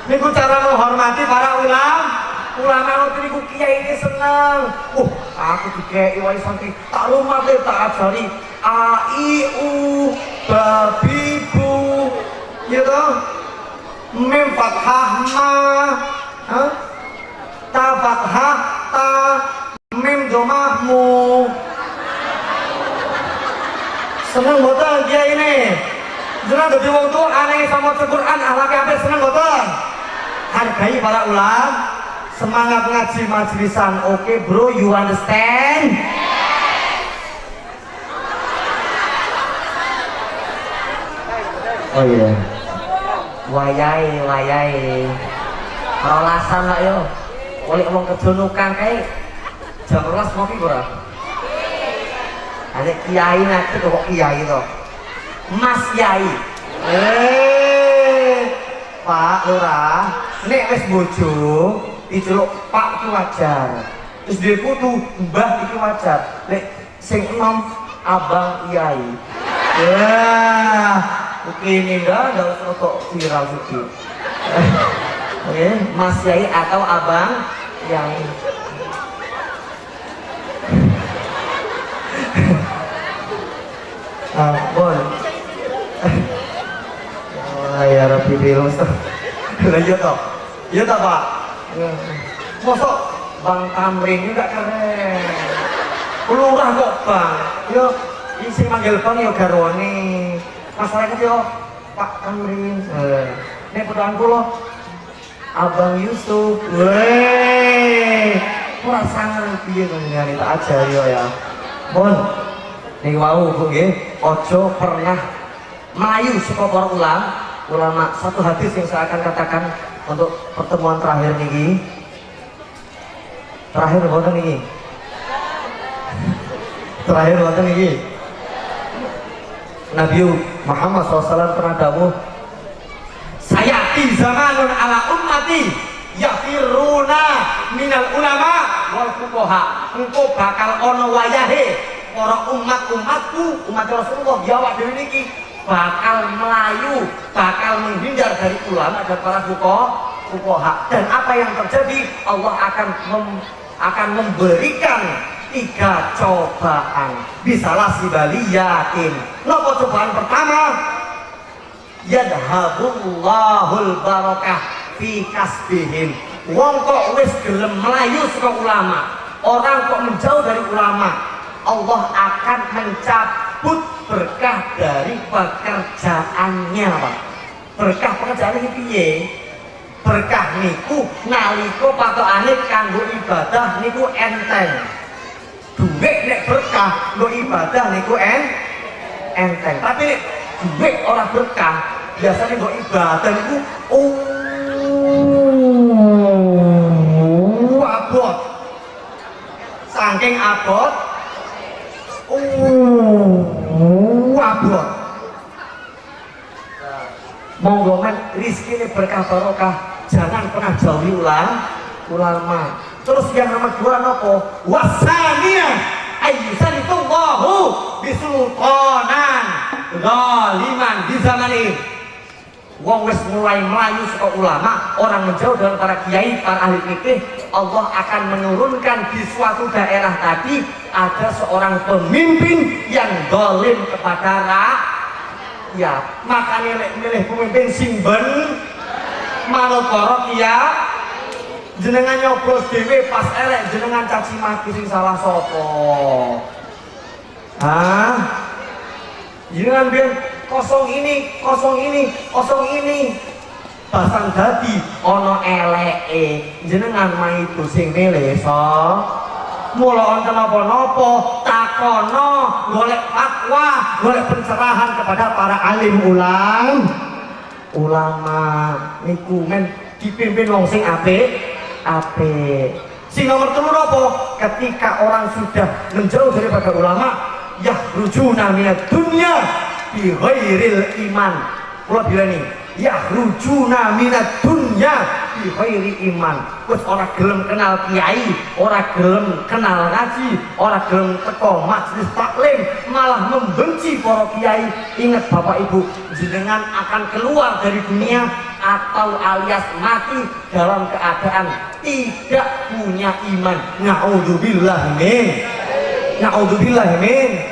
Niku cara menghormati para ulama. Ulama ngoten niku kiai ini seneng. Aku dikeki wae santri, tak rumate tak ajari a i u ba bi bu. Ya toh? Mim fathah ma, ha? Ta fathah ta, mim domah mu. Seneng mboten kiai ini? Jenengan dadi wong tuwa anake iso maca Quran, akhlake apik, seneng mboten? Hargai para ulama, semangat ngaji majlisan. Oke, bro, you understand? Oh iya. Wayai, wayai. Rolasan lah yo. Oleh wong kerja nukang kae jam 12 ngopi ora? Ada kiai nanti kok kiai to. Mas Yai. Pak Lurah, nek wis bojo diceluk Pak iki wajar. Terus duwe putu, Mbah iki wajar. Nek sing enom Abang Yai. Ya. Oke, ini enggak usah kok viral sih. Oke, Mas Yai atau Abang Yai. Bon. Oh, ya Rabbi bil Mustafa. Lah iya toh. Iya toh, Pak. Mosok Bang Tamrin ini enggak keren. Lurah kok Bang. Yo sing manggil Bang yo garwane. Masyarakat yo Pak Tamrin. Nek podoan kula Abang Yusuf. Weh. Ora sangar piye to ngene tak ajari yo ya. Bon. Niki wau Bu nggih, aja pernah melayu saka para ulama. Satu hadis yang saya akan katakan untuk pertemuan terakhir niki. Terakhir wonten niki. Terakhir wonten niki. Nabi Muhammad SAW pernah dawuh, "Sayati zamanun ala ummati yafiruna minal ulama wal fuqaha. Engko bakal ana wayahe para umat-umatku, umat Rasulullah ya awak dhewe niki bakal melayu, bakal menghindar dari ulama dan para fuqaha. Dan apa yang terjadi? Allah akan memberikan 3 cobaan. Bisalah sibaliyatin. Nopo cobaan pertama? Yadhabullahul barakah fi kasbihim. Wong kok wis gelem melayu saka ulama, orang kok menjauh dari ulama, Allah akan mencabut berkah dari pekerjaannya, Pak. Berkah pekerjaan ini piye? Berkah niku nalika patokane kanggo ibadah niku enteng. Duit nek berkah nggo ibadah niku enteng. Tapi nek duit ora berkah, biasanya nggo ibadah niku abot. Saking abot abot. Monggo men rezekine berkah barokah, jangan pernah jauhi ulama. Terus yang nomor 2 nopo? Wasania ayyusanillahu bisultanan zaliman di zaman ini. Wong wis mulai melayu saka ulama, orang menjauh dari para kiai, para ahli fikih, Allah akan menurunkan di suatu daerah tadi ada seorang pemimpin yang zalim kepada rakyat. Makanya lek milih pemimpin sing ben manut para kiai, jenengan nyoblos dhewe pas elek jenengan caci maki sing salah sapa? Hah? Jenengan biyen kosong ini, kosong ini, kosong ini. Basang dadi ana eleke, jenengan maido sing milih so. Mula wonten napa-napa takono, golek fatwa, golek pencerahan kepada para alim ulama niku men dipimpin wong sing apik, apik. Sing nomor 3 napa? Ketika orang sudah menjauh daripada ulama, yahrujuna minad dunya bi ghairil iman. Kula bilani, yahrujuna minad dunya bi ghairi iman. Wis ora gelem kenal kiai, ora gelem kenal ngaji, ora gelem teko majelis taklim, malah membenci para kiai. Ingat Bapak Ibu, jenengan akan keluar dari dunia atau alias mati dalam keadaan tidak punya iman. Na'udzubillah min. Na'udzubillah min.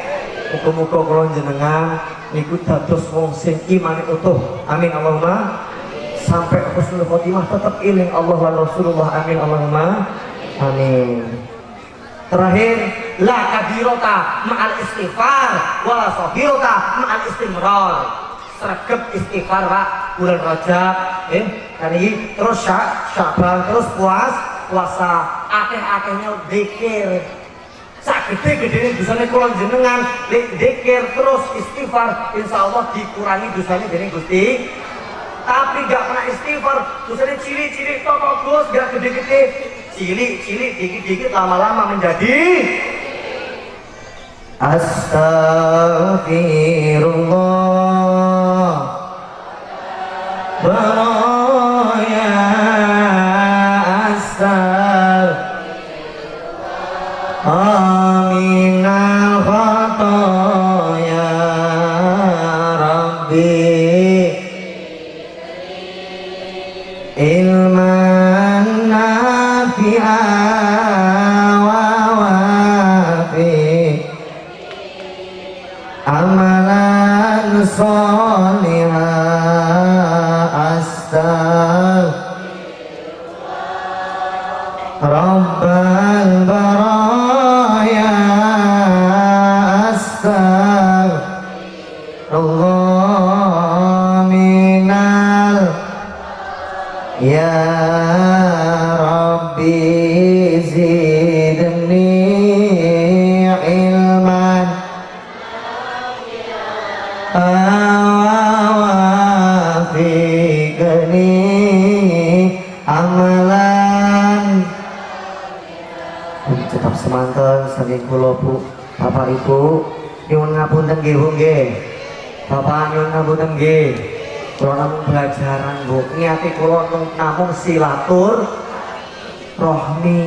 Muga-muga kula jenengan niku dados wong sing imane utuh. Amin Allahumma. Sampai husnul khotimah tetap iling Allah lan Rasulullah. Amin Allahumma. Amin. Terakhir, la kabirota ma'al istighfar wala saghirota ma'al istimrar. Sregep istighfar Pak, bulan Rajab, hari ini terus Syaban, terus puasa, akeh-akehnya dzikir. Sak gede-gedene dosane kula jenengan, lek dzikir terus istighfar, insyaallah dikurangi dosane dening Gusti. Tapi gak pernah istighfar, dosane cilik-cilik tok kok Gus, gak gede-gede. Cilik-cilik dikit-dikit lama-lama menjadi Astaghfirullah baraya astagfirullah aminal khotoya Rabbi ilman nafi'a wa wafi amalan sholihan astagfirullah Rabbal baraya astagfirullah minal ya Rabbi zidni ilman awafiqni amalan. Cekap semanten saking kula Bu, Bapak Ibu, nyuwun ngapunten nggih Bu nggih. Bapak nyuwun ngapunten nggih. Kula namung belajaran, Bu. Niate kula namung silaturahmi.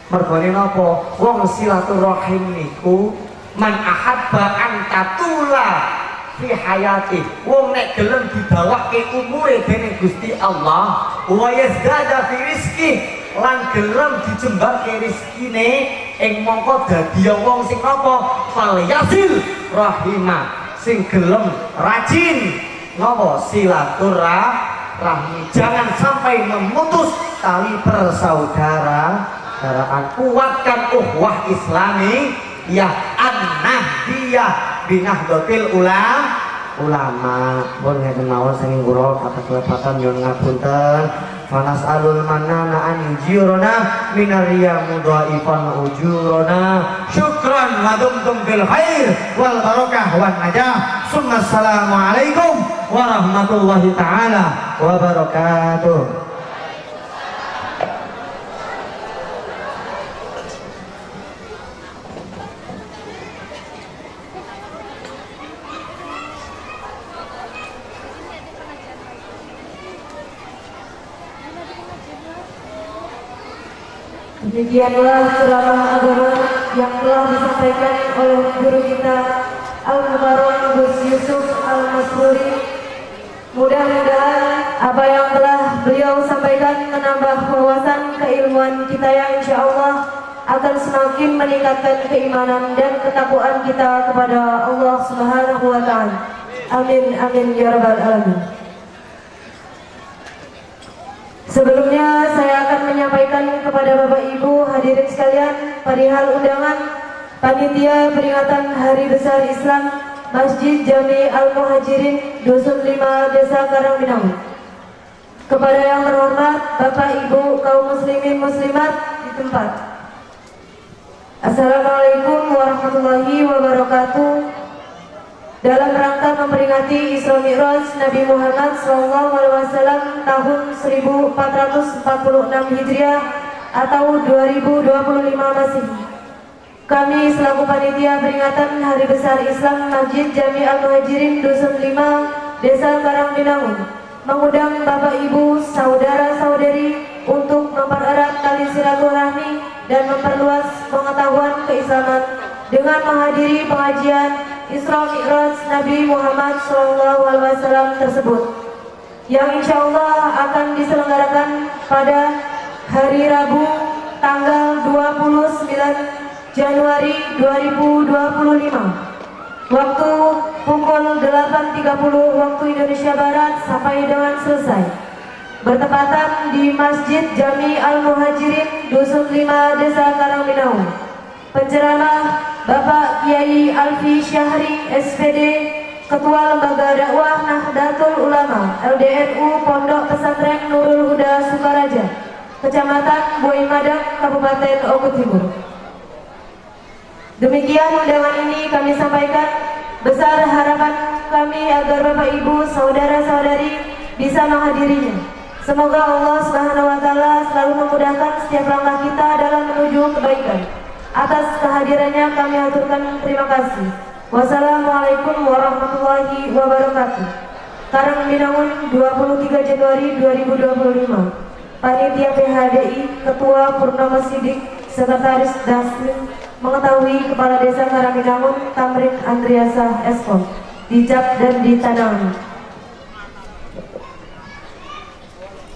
Mergone napa? Wong silaturahim niku man ahabba an tatula fi hayati. Wong nek gelem didawake umure dening Gusti Allah, wa yazdada fi rizki, lan gelem dijembarke rezekine ing mongko dadi wong sing napa? Fal yasil rahimah, sing gelem rajin napa silaturahmi. Jangan sampai memutus tali persaudaraan. Kuatkan ukhuwah Islami ya an-nahdiyah binahdatil ulama. Pun ngeten mawon saking kula kata kelepatan nyuwun ngapunten. Fanas'alul manana an yujirona minarriya mudhaifan ujurona. Syukran wa dumtum bil khair wal barakah wan najah. Assalamualaikum warahmatullahi taala wabarakatuh. Demikianlah ceramah agama yang telah disampaikan oleh guru kita Al-Mukarram Gus Yusuf Al-Masruri. Mudah-mudahan apa yang telah beliau sampaikan menambah wawasan keilmuan kita yang insya Allah akan semakin meningkatkan keimanan dan ketakwaan kita kepada Allah Subhanahu wa Ta'ala. Amin amin ya rabbal alamin. Sebelumnya saya akan menyampaikan kepada Bapak Ibu hadirin sekalian perihal undangan panitia peringatan Hari Besar Islam Masjid Jami Al-Muhajirin Dusun 5 Desa Karangbinangun. Kepada yang terhormat Bapak Ibu kaum muslimin muslimat di tempat. Assalamualaikum warahmatullahi wabarakatuh. Dalam rangka memperingati Isra Mi'raj Nabi Muhammad SAW tahun 1446 Hijriah atau 2025 Masehi, kami selaku panitia peringatan Hari Besar Islam Masjid Jami Al-Muhajirin Dusun 5 Desa Karangbinangun mengundang Bapak Ibu, saudara-saudari untuk mempererat tali silaturahmi dan memperluas pengetahuan keislaman dengan menghadiri pengajian Isra Mi'raj Nabi Muhammad SAW tersebut, yang insya Allah akan diselenggarakan pada hari Rabu tanggal 29 Januari 2025 waktu pukul 8.30 waktu Indonesia Barat sampai dengan selesai, bertepatan di Masjid Jami Al-Muhajirin Dusun 5 Desa Karangbinangun. Penceramah Bapak Kiai Alfi Syahri SPD, Ketua Lembaga Dakwah Nahdlatul Ulama LDNU Pondok Pesantren Nurul Huda Sukaraja, Kecamatan Buai Madang, Kabupaten Oku Timur. Demikian undangan ini kami sampaikan. Besar harapan kami agar Bapak Ibu, saudara-saudari bisa menghadirinya. Semoga Allah Subhanahu wa Ta'ala selalu memudahkan setiap langkah kita dalam menuju kebaikan. Atas kehadirannya kami aturkan terima kasih. Wassalamualaikum warahmatullahi wabarakatuh. Karangbinangun, 23 Januari 2025. Panitia PHDI, Ketua Purnomo Sidik, Sekretaris Daslim, mengetahui Kepala Desa Karangbinangun Tamrin Andriasah Eskom, dicap dan ditanamkan.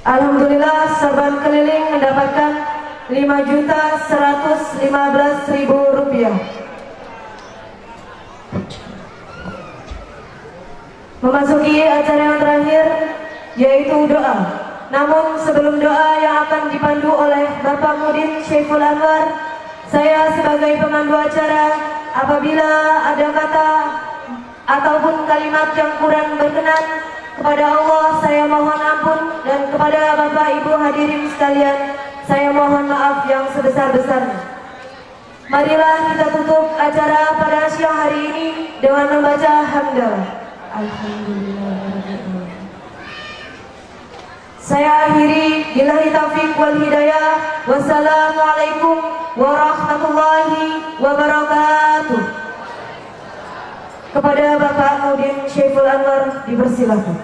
Alhamdulillah, serban keliling mendapatkan Rp5.115.000. Memasuki acara yang terakhir, yaitu doa. Namun sebelum doa yang akan dipandu oleh Bapak Mudin Syaiful Anwar, saya sebagai pemandu acara, apabila ada kata ataupun kalimat yang kurang berkenan kepada Allah, saya mohon ampun, dan kepada Bapak Ibu hadirin sekalian, saya mohon maaf yang sebesar-besarnya. Marilah kita tutup acara pada siang hari ini dengan membaca hamdalah. Alhamdulillah. Saya akhiri, billahi taufik wal hidayah. Wassalamualaikum warahmatullahi wabarakatuh. Kepada Bapak Mudin Syaiful Anwar dipersilakan.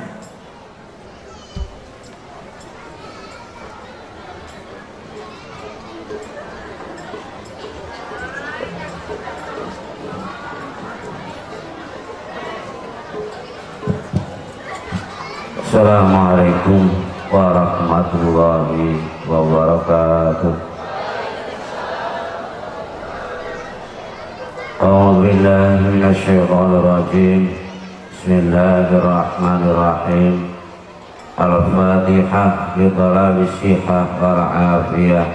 Assalamualaikum warahmatullahi wabarakatuh. A'udzu billahi minasyaitonir rajim. Bismillahirrahmanirrahim. Al-Fatihah li talabi sihah wal afiyah,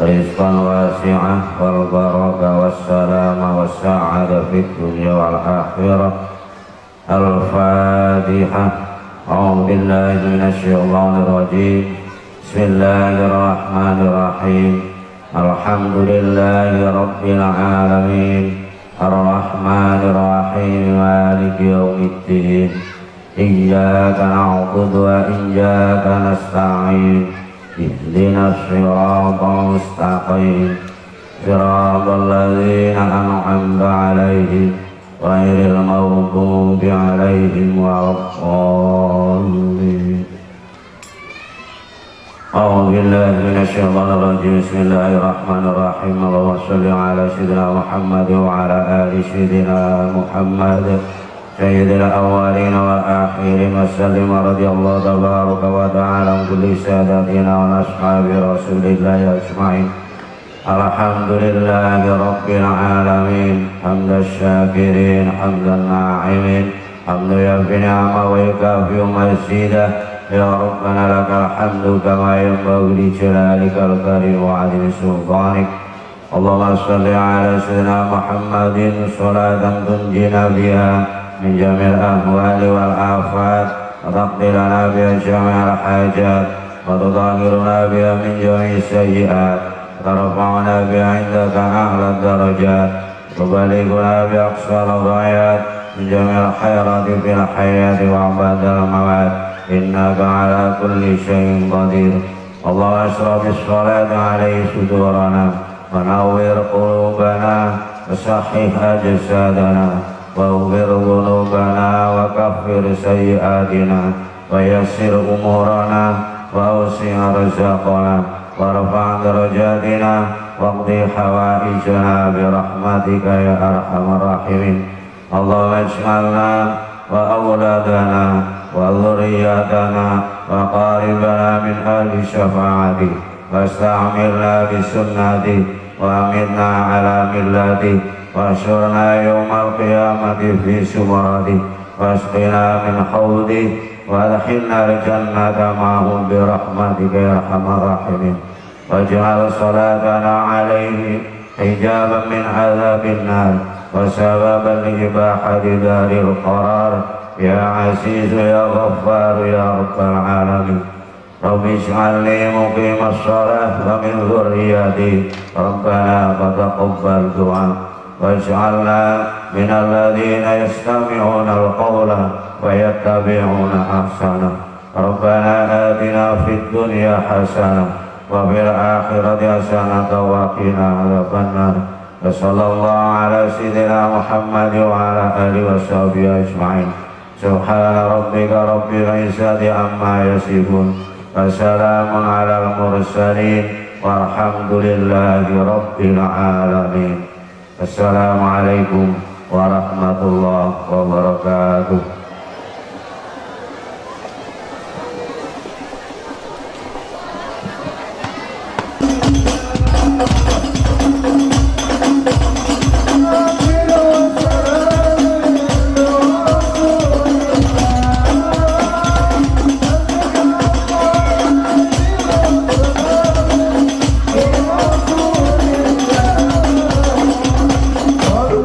rizqan wasi'ah wal barakah wassalama wassa'ada fid dunya wal akhirah. Al-Fatihah. A'udzu billahi minasyaitonir rajim. Bismillahirrahmanirrahim. Alhamdulillahi rabbil alamin. Arrahmanir rahim. Maliki yaumiddin. Iyyaka na'budu wa iyyaka nasta'in. Ihdinas siratal mustaqim. Siratal ladzina an'amta 'alaihim ghairil maghdubi 'alaihim waladdallin. A'udzu billahi minasyaitonir rajim. Bismillahirrahmanirrahim. Allahumma shalli ala sayyidina Muhammad wa ala ali sayyidina Muhammad sayyidil awwalin wal akhirin wa sallim radhiyallahu tabaraka wa ta'ala an kulli sadatina wa ashabi rasulillahi ajma'in. Alhamdulillahi rabbil alamin. Hamdan syakirin, hamdan na'imin, hamdan yafi ni'ama wa yukafi mazida. Ya Rabbana lakal hamdu kama yanbaghi li jalalikal karim wa 'azimi sultanik. Allahumma shalli ala sayyidina Muhammadin sholatan tunjina biha min jami'il ahwali wal afat, wa taqdi lana biha jami'al hajat, wa tutahhiruna biha min jami'is sayyi'at, wa tarfa'una biha 'indaka a'la darajat, wa tubalighuna bi aqsal ghayat min jami'il khairati fil hayati wa ba'dal mamat. Innaka ala kulli syai'in qadir. Allahumma asra bis salati alaihi sudurana wa nawwir qulubana wa sahih ajsadana wa ughfir dhunubana wa kaffir sayyi'atina wa yassir umurana wa awsi' arzaqana wa rafa' darajatina wa qdi hawaijana bi rahmatika ya arhamar rahimin. Allahumma ij'alna wa awladana wa dzurriyyatana wa qaribana min ahli syafaati wasta'milna bi sunnati wa amitna ala millati wa asyurna yawmal qiyamati fi sumrati wasqina min hawdi wa adkhilna al-jannata ma'ahum bi rahmatika ya arhamar rahimin. Waj'al salatana alaihi hijaban min adzabin nar wa sababan li ibahati daril qarar. Ya Aziz ya Ghaffar ya Rabbal Alamin. Rabbi ij'alni muqimas shalah wa min dzurriyyati. Rabbana fataqabbal du'a waj'alna minal ladzina yastami'una al-qawla wa yattabi'una ahsana. Rabbana atina fid dunya hasanah wa fil akhirati hasanah wa qina adzabannar. Wa sallallahu ala sayyidina Muhammad wa ala alihi washabbihi ajma'in. Subhana rabbika rabbil izzati amma yasifun wa salamun alal mursalin walhamdulillahi rabbil alamin. Assalamualaikum warahmatullahi wabarakatuh. Oh,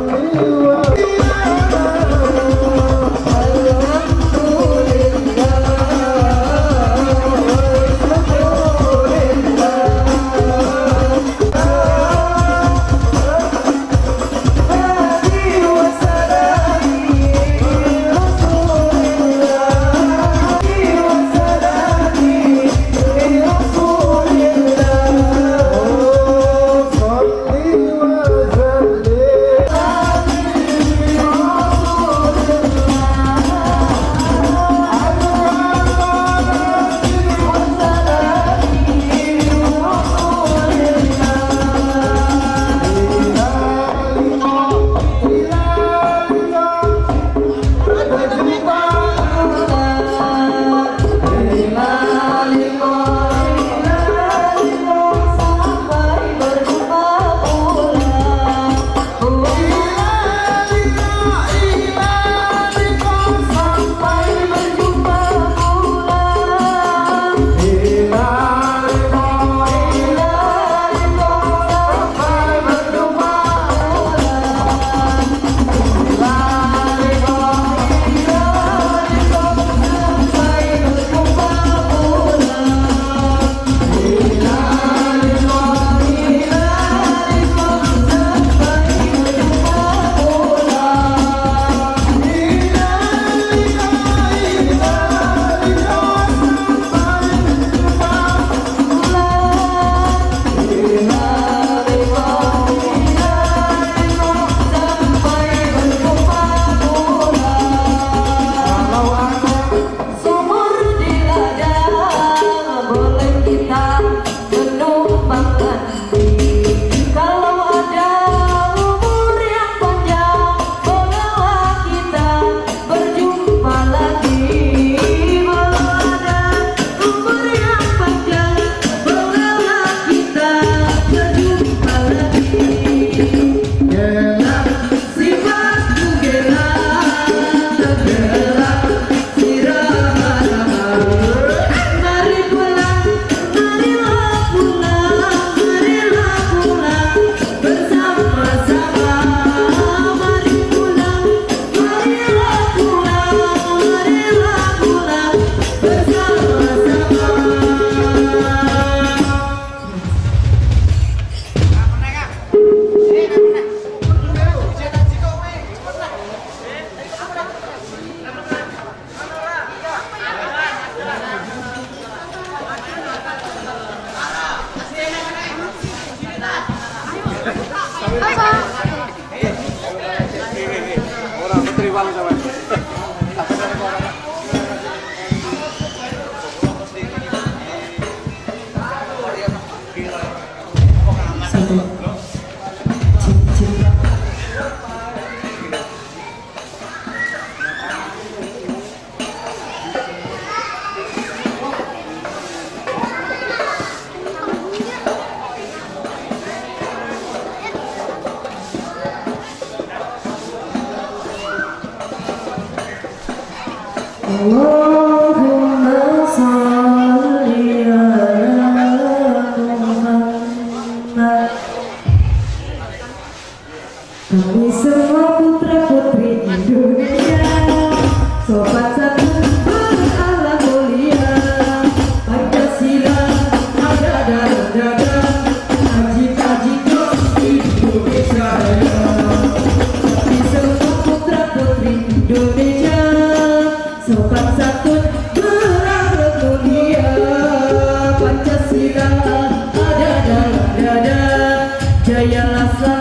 Apa? Orang keteriwang sama. Satu. Allahumma salli ala Muhammad. Kami semua putra putri Indonesia, sopan santun berakhlak mulia, Pancasila ada dalam dada, aji-aji Indonesia Raya. Kami semua putra putri Indonesia, sopan santun berakhlak mulia, Pancasila ada dalam dada, jayalah selalu.